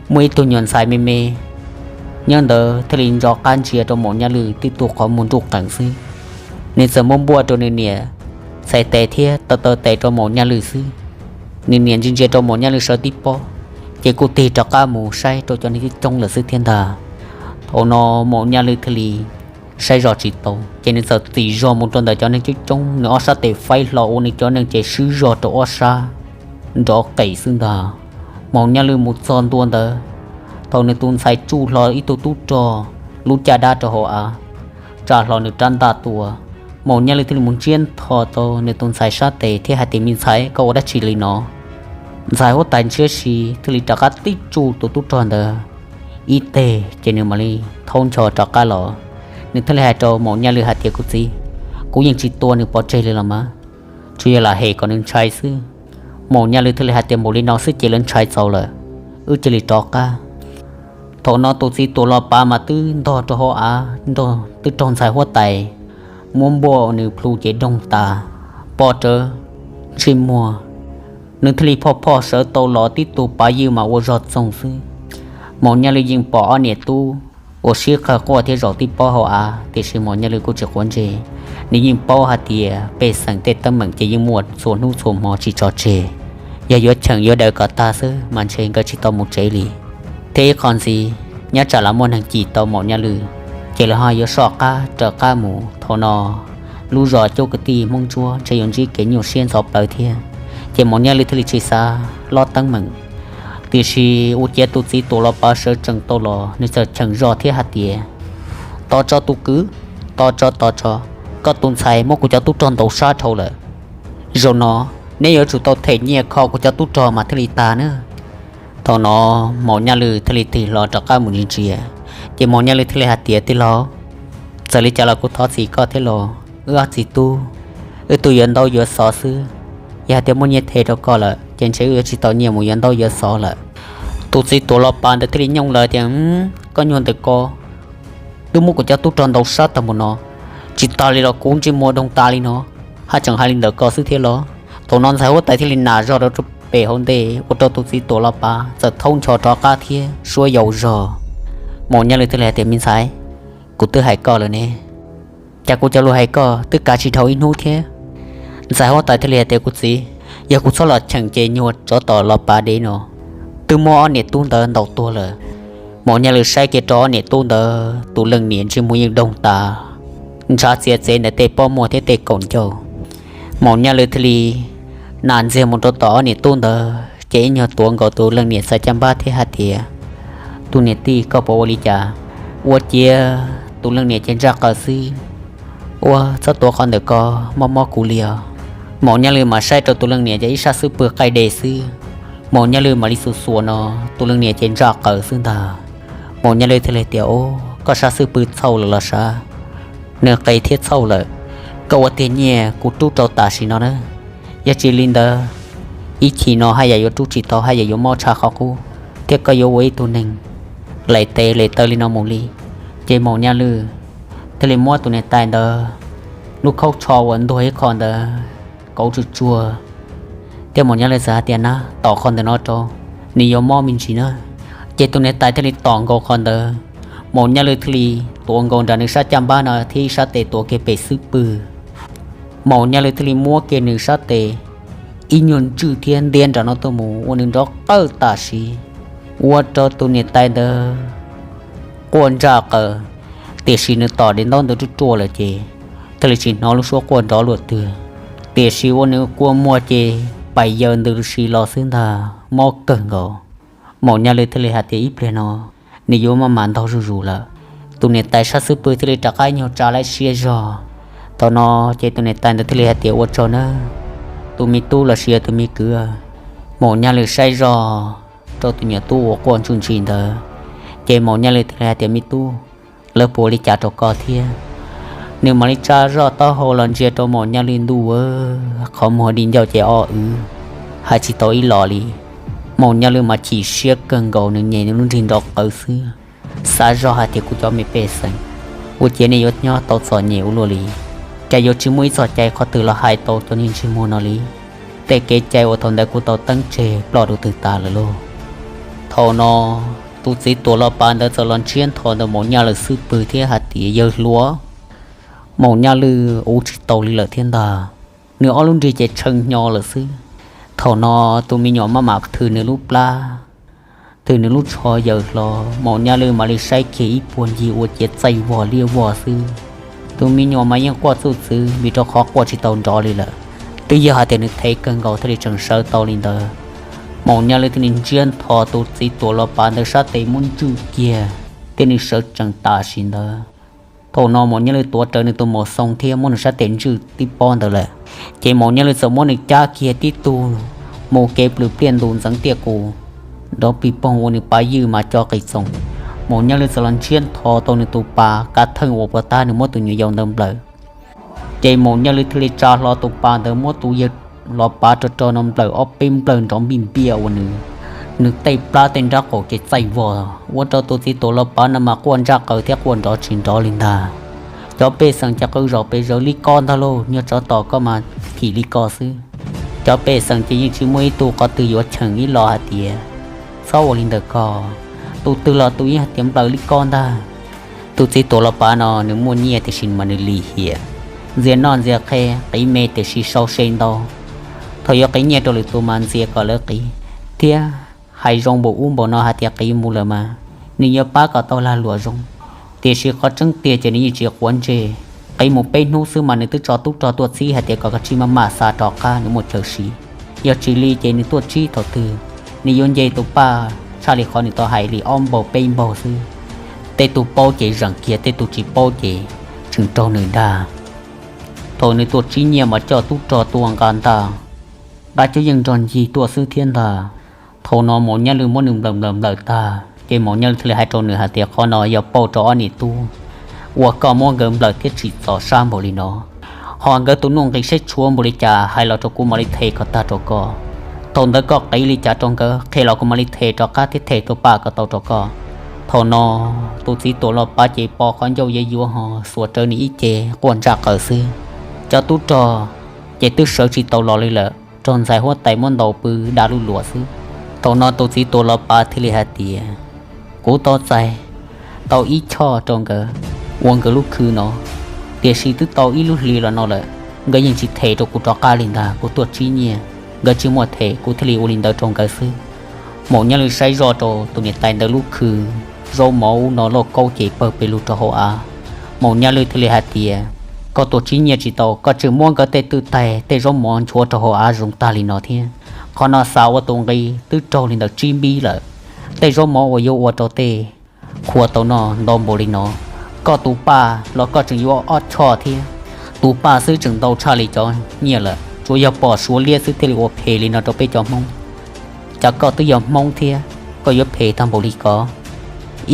muaj ib tug nyuam ntxhais me me nyob ntawd thiaj li ntso qab ntsia rau Maum Nyaj Lwj tib tug qhov muag nruj qees xwb. Nws txawm muab npuaj rau nws niam txhais tes thiab taw taw tes rau Maum Nyaj Lwj xwb. Nws niam ntsia ntsia rau Maum Nyaj Lwj sawv tib pob, ces kuj tig rov qab mus saib rau cov neeg coob coob lawm xwb thiab ntag. Thaum no Maum Nyaj Lwj thiaj li saib zog tsis tau, ces nws txawm txim zog mus rau ntawm cov neeg coob coob, nws ob sab tes faib hlo ua nws cov neeg ces swb zog rau ob sab nrov qes xwb ntag. Maum Nyaj Lwj mus txog ntua ntawd, thaum nws tus ntxhais tsuj hlo ib tug tub rog lub caj dab rau hauv av, tsa hlo nws rab ntaj tua, Maum Nyaj Lwj thiaj li mus ntsiab ntho tau nws tus ntxhais sab tes thiab hais tias, me ntxhais, koj ua dab tsi li no? Ntxhais huab tais ntshiab si thiaj li rov qab tib tsuj tus tub rog ntawd ib teg, ces nws mam li thaub ncho rov qab los. Nws thiaj li hais rau Maum Nyaj Lwj hais tias, kuv txiv, kuv yeej tsis tua nws pov tseg li los mas, tsuas yog lam hem kom nws ntshai xwb. Maum Nyaj Lwj thiaj li hais tias, npaum li no xwb ces lawv ntshai txaus lawm, wb cia li rov qab. Thaum no tus txiv tuam los pav mas twb ntog rau hauv av, twb raug ntxhais huab tais muab npuaj nws plhu ces doog tas, pom rawv ntsej muag. Nws thiaj li phoj phoj sawv tau los tib tug pav ywj mas ua zog txoog xwb. Maum Nyaj Lwj yeej pom ob niam tub uas sib qawg quaj thiab zaum tib pob hauv av, tiam sis Maum Nyaj Lwj kuj tsis quav ntsej. Nws yeej paub hais tias pej xeem tej teeb meem ces yeej muaj txhua hnub txhua hmo tsis tso tseg. Yog yuav cheem yuav daws kom tag xwb mas ntshe nkawd tsis tau mus tsev li. Thiab ib qho ntxiv, nyob tsam los muaj neeg cim tau Maum Nyaj Lwj, ces lawv ho yuav soj qab raws qab mus. Thaum no lub zos coob kwv tij Hmoob Ntsuab ntshe yuav ntsib kev nyuaj siab ntxhov plawv thiab. Ces Maum Nyaj Lwj thiaj li tsis xav hlob teeb meem, tiam sis ua ciav tus txiv tuam los pav sawv tsees tau los, nws txawm cheem zog thiab hais tias, tos tso tus kwv, tos tso, tos tso, koj tus ntxhais muab kuv cov tub rog ntaus sab dhau lawm. Zaum no neb yuav tsum tau them nyiaj kho kuv cov tub rog mas thiaj li tag na. Thaum no Maum Nyaj Lwj thiaj li tig hlo rov qab mus ntsia ntsia, ces Maum Nyaj Lwj thiaj li hais tias, tij laug, txawm li cas los kuv thov txim koj thiab los, wb ob txiv tub, wb tuaj yuav ntaub yuav xov xwb. Yog hais tias muaj nyiaj them rau koj lawm ces ntshe wb yuav tsis tau nyiaj mus yuav ntaub yuav xov lawm. Tus txiv tuam los pav ntawd thiaj li nyooj lawm tias, koj nyuag ntawm ko twb muab kuv cov tub rog ntaus sab tag mus no, tsis tas li los kuv ntsej muag doog tas li no, haj tseem hais li ntawm ko xwb thiab los? Thaum no ntxhais huab tais thiaj li nam zog rau pem hauv ntej ua rau tus txiv tuam los pav txawm thaub ncho rov qab thiab suab yau zog. Maum Nyaj Lwj thiaj li hais tias, me ntxhais, kuv twb hais koj lawm ne, cas kuv cov lus hais koj twb kav tsis dhau ib hnub thiab? Ntxhais huab tais thiaj li hais tias, kuv txiv, yog kuv txhob los cheem ces nyuag tsov tom los pav dev no twb muab ob niam tub ntawd ntaus tuag lawm. Maum Nyaj Lwj saib kiag rau ob niam tub ntawd, tus leej niam ntsej muag yeej doog tas, ntshav txias txev ntawm tej pob muag thiab tej kaum ncauj. Maum Nyaj Lwj thiaj li nam ntxiag mus rau tom ob niam tub ntawd ces ib nyuag tuav nkaus tus leej niam txhais caj npab thiab hais tias, tus niam tij, koj puas ua li cas? Ua ciav tus leej niam ces ntsaj qaws xwb. Ua txhob tuav qhov ntawm ko, mob mob kuv li os. Maum Nyaj Lwj mas saib rau tus leej niam ces ib sab xub pwg qaij de xwb. Maum Nyaj Lwj mam li xuas xuas no, tus leej niam ces ntsaj qaws xwb ntag. Maum Nyaj Lwj thiaj li tias, o, koj sab xub pwg txhauj lawm los sav? Nws qis thiab txhauj lawm. Koj ua tiag nyiaj kuv rub rau tam sim no na. Yog tsis li ntawd, ib chim no haj yam yuav rub tsis tau, haj yam yuav mob tshaj qhov qub, thiab koj yuav ua ib tug neeg laim tes laim taw li no mus li. Ces Maum Nyaj Lwj thiaj li muab tus niam tais ntawd lub khaub tsho uas ntuag ib qho ntawd kauv tsuag tsuag, thiab Maum Nyaj Lwj txawm hais tias, na, tom qhov ntawm no rau, nws yuav mob me ntsis na. Ces tus niam tais thiaj li tom nkaus qhov ntawd, Maum Nyaj Lwj thiaj li tuav nkaus nram nws sab caj npab no thiab ib sab tes tuav kiag pem xub pwg. Maum Nyaj Lwj thiaj li muab kiag nws sab tes ib nyuag ntswj thiab ntiab nram no tuaj mus ua nws nrov qawj tam sim, ua rau tus niam tais ntawd quaj ntsaj qaws. Tiam sis nws tom daim ntaub ntawd ruaj ruaj lawm ces thiaj li tsis hnov lub suab quaj nrov luaj twg. Tiam sis ua nws kua muag ces pais yaws ntws si los xwb ntag, mob kawg nkaus. Maum Nyaj Lwj thiaj li hais tias ib pliag no nws yuav maj mam ntaug zuj zus lawm. Tus niam tais sab xub pwg thiaj li rov qab nyuag tsa lawv siab zog. Thaum no ces tus niam tais ntawd thiaj li hais tias ua tsaug nawb tus me tub los sis yog tus me kwv. Maum Nyaj Lwj saib zog rau tus nyuam tub uas quaj ntsuj ntsis ntawd, ces Maum Nyaj Lwj thiaj li hais tias me tub, lawv puas ua li cas rau koj thiab? Nws mam li tsa zoj taub hau los ntsia rau Maum Nyaj Lwj ntuj, qhov muag di ncauj ces o wv, hais tsis tau ib los li. Maum Nyaj Lwj mas chim siab kawg nkaus, nws nyem nws lub nrig nrov qawv xwb, xav zog hais tias kuv cov me pej xeem, ua ciav nej yuav nyob tau txom nyem ua luaj li, cas yuav tsis muaj ib txoj cai qhov twg los hais tau cov niag ntsej muag no li. Tej kev cai uas thaum ntawd kuv tau teeb tseg ploj rau twg tas lawm lauj? Thaum no tus txiv tuam los pav ntawd txawm los ntsiab ntho ntawm Maum Nyaj Lwj xub pwg thiab hais tias yawg hluas, Maum Nyaj Lwj ua tsis tau li lawm thiab ntag, nws ob lub nrig ces tshee hnyo lawm xwb. Thaum no tus me nyuam maj mam thwm nws lub plab, thwm nws lub tsho yaws hlo, Maum Nyaj Lwj mam li saib kiag ib puag ncig ua ciav txaij vog liab vog xwb. Tus me nyuam mas yeej quaj txuj txwv vim rau qhov quaj tsis tau nrov li lawm. Twb yog hais tias nws thev kawg nkaus thiaj li tseem sawv tau li ntawd. Maum Nyaj Lwj thiaj li ntsiab ntho tus txiv tuam los pav ntawd sab tes muab ntswj kiag, thiaj li sawv tsees tam sim ntawd. Thaum no Maum Nyaj Lwj tuav rawv nws tus maum xoo thiab muab nws sab tes ntswj tib pob ntawd lawm, ces Maum Nyaj Lwj txawm muab nws cab kiag tib tug mus kev plws pliaj ntus ntxeev tiaj kus nrov pig poog ua nws pav ywj mas co qis txoos. Maum Nyaj Lwj txawm los ntsiab ntho tau nws tus pas kav theej uas puas tab nws muab tus nyuam yaus ntawd nplawm. Ces Maum Nyaj Lwj thiaj li tsa hlo tus pas ntawd muab tus yawg los pav rog rog no nplawm ob peb nplawg nrov npij npiaj ua nws, nws tej plab tej nrab qaum ces txaij vog ua rau tus txiv tuam los pav no mas quaj ntsaj qaws thiab quaj nrov tsis nrov li ntag. Cov pej xeem ces qw zom pes zaws li ko ntag lauj, nyuag tsov tom koj mas phim li ko xwb. Cov pej xeem ces yeej tsis muaj ib tug qhov twg yuav cheem ib los hais tias txhob ua li ntawd ko, tus twg los tus yeej hais tias nplawm li ko ntag. Tus txiv tuam los pav no nws muaj nyiaj tiam sis mas nws lim hiam, ntxias noj ntxias qhe, qiv me tiam sis sau se ntau. Thaum yuav qiv nyiaj rau lwm tus mas ntxias kom lawv qiv, thiab hais zoo npaum ub npaum no hais tias qiv mus lawm mas nws yuav pab kom tau lag luam zoo. Tiam sis qhov tseeb tiag ces nws yeej tsis quav ntsej. Qiv mus peb hnub xwb mas nws twb tso tub rog tuaj txib hais tias kom kav tsij maj mam xa rov qab nws muaj chaw siv, yog tsis li ces nws tuaj tsib thaum twg nws yuav nce tus paj tshaj li qhov nws tau hais li ob npaug peb npaug xwb. Tej tug paub ces zeem kiag, tej tug tsis paub ces tseem raug nws dag. Thaum nws tuaj tsib nyiaj mas coj tub rog tuaj nqa ntag, nqa cuab yeej nrog ncig tuaj xwb thiab ntag. Thaum no Maum Nyaj Lwj muab nws nplawm nplawm nplawm tag ces Maum Nyaj Lwj thiaj li hais rau nws hais tias qhov no yog pauj rau ob niam tub uas koj muab nkawd nplawm thiab tsim txom sab npaum li no, ho nkawd tus nuj nqis saib tshuav npaum li cas hais los rau kuv mam li them kom tag rau koj. Thaum ntawd koj qiv li cas rau nkawd qhia los kuv mam li them rov qab thiab them tus paj kom tau rau koj. Thaum no tus txiv tuam los pav ces pos qhov ncauj yuav yuav ho xuas rawv nws ib ce quaj ntsaj qaws xwb. Cov tub rog ces twb sawv tsis tau los li lawm, raug ntxhais huab tais muab ntaus pw da luj luam xwb. Thaum no tus txiv tuam los pav thiaj li hais tias kuv tau txais tau ib choj rau nkawd ua nkawd lub khw no, tiam sis twb tau ib lub hlis los no lawm, nkawd yeej tsis them rau kuv rov qab li ntag. Kuv tuaj tsib nyiaj, nkawd tsis muaj them kuv thiaj li ua li ntawd rau nkawd xwb. Maum Nyaj Lwj saib zoj rau tus niam tais ntawd lub khw, zaub mov ub no lauj kaub ces pawg pes lug rau hauv av. Maum Nyaj Lwj thiaj li hais tias koj tuaj tsib nyiaj tsis tau, koj tseem muab nkawd tej twj taig tej zaub mov nchuav rau hauv av zoo tag li no thiab. Qhov no xav ua tus nqi twb raug li ntawm tsib npib lawm. Tej zaub mov uas yuav ua rau tej qhua tau noj ntau npaum li no, koj tus paj los koj tseem yuav ob choj thiab. Tus paj xwb tseem ntau tshaj li cov nyiaj lawm, tsuas yog pom suav liab xwb thiaj li ua phem li no rau peb cov Hmoob. Cas koj twb yog Hmoob thiab koj yuav phem tag npaum li ko?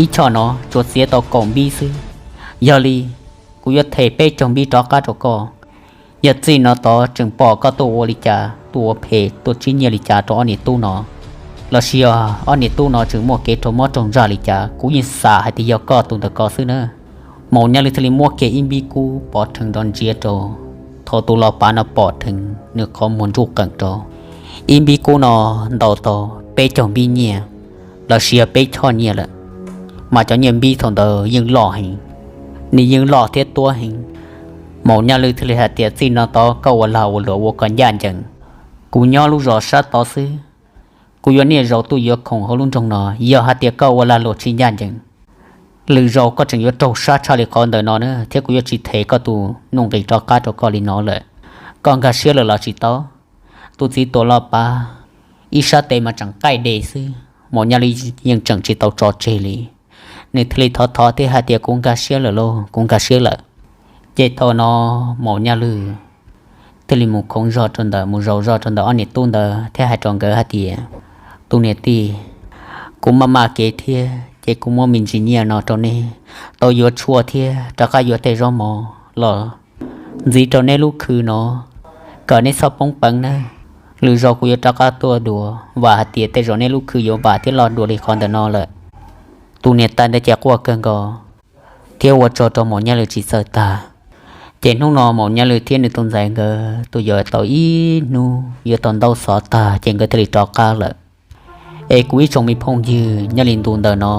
Ib choj no tsuas txiav tau kaum npib xwb. Yog li kuv yuav them peb caug npib rov qab rau koj. Yog txij no tod tseem pom koj tuaj ua li cas, tuaj ua phem tuaj tsib nyiaj li cas rau ob niam tub no, los sis yog ob niam tub no tseem muaj kev raug mob raug ntsaj li cas, kuv yeej xav hais tias yog koj tus ntawm ko xwb na. Maum Nyaj Lwj thiaj li muab kiag ib npib kub pov rhees nrov ntsiav rau. Thaum tus los pav no pom rhees nws qhov muag nruj qees rau. Ib npib kub no ntaus tau peb caug npib nyiaj, los sis yog peb choj nyiaj lawm. Mas cov nyiaj npib thaum ntawd yeej loj heev, nws yeej loj thiab tuab heev. Maum Nyaj Lwj thiaj li hais tias txij no tod koj ua lag ua luam ua kom ncaj ncees, Kuv nyob lub zos sab tod xwb, kuv yuav niaj zaus tuaj yuav khoom hauv lub nroog no. Yog hais tias koj ua lag luam tsis ncaj ncees, lwm zaus koj tseem yuav raug sab tshaj li qhov ntawm no na, thiab kuv yuav tsis them koj tus nuj nqis rov qab rau koj li no lawm. Koj nkag siab lawm los tsis tau. Tus txiv tuam los pav ib sab tes mas tseem qaij de xwb, Maum Nyaj Lwm yeej tseem tsis tau tso tseg li. Nws thiaj li thov thov thiab hais tias, Kuv nkag siab lawm lauj, kuv nkag siab lawm. Ces thaum no Maum Nyaj Lwm thiaj li mus khoov zog rau ntawm, mus zaum zog rau ntawm ob niam tub ntawd thiab hais rau nkawd hais tias, Tus niam tij, kuv maj maj kev thiab ces kuv muab me ntsis nyiaj no rau nej tau yuav tshuaj thiab rov qab yuav tej zaub mov los ntxiv rau neb lub khw no, kom neb txhob poob peev nawb. Lwm zaus kuv yuav rov qab tuaj dua, vam hais tias tej zaum neb lub khw yuav vam thiab loj dua li qhov ntawm no lawm. Tus niam tais ntawd ces quaj kawg nkaus thiab ua tsaug rau Maum Nyaj Lwm tsis txawj tag. Ces hnub no Maum Nyaj Lwm thiab nws tus ntxhais nkawd tus yawg tau ib hnub yuav tau ntaub xov tag ces nkawd thiaj li rov qab lawm. Es kuv ib tsoom me phooj ywg, nyob li ntu ntawm no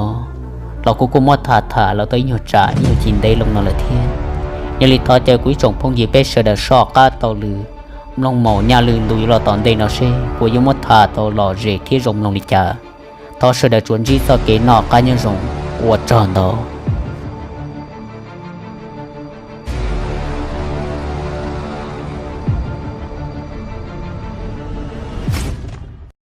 los kuv kuj muab tham tham los tau ib nyuag tsam ib nyuag ci ntev loo no lawm thiab. Yog li thov caw kuv ib tsoom phooj ywg peb sawv daws soj qab taug lw mloog Maum Nyaj Lwm ntu yuav los tom ntej no seb kuv yuav muab tham tau lom zem thiab zoo mloog li cas. Thov sawv daws tsuas ntsib txoj kev noj qab nyob zoo, ua tsaug ntau.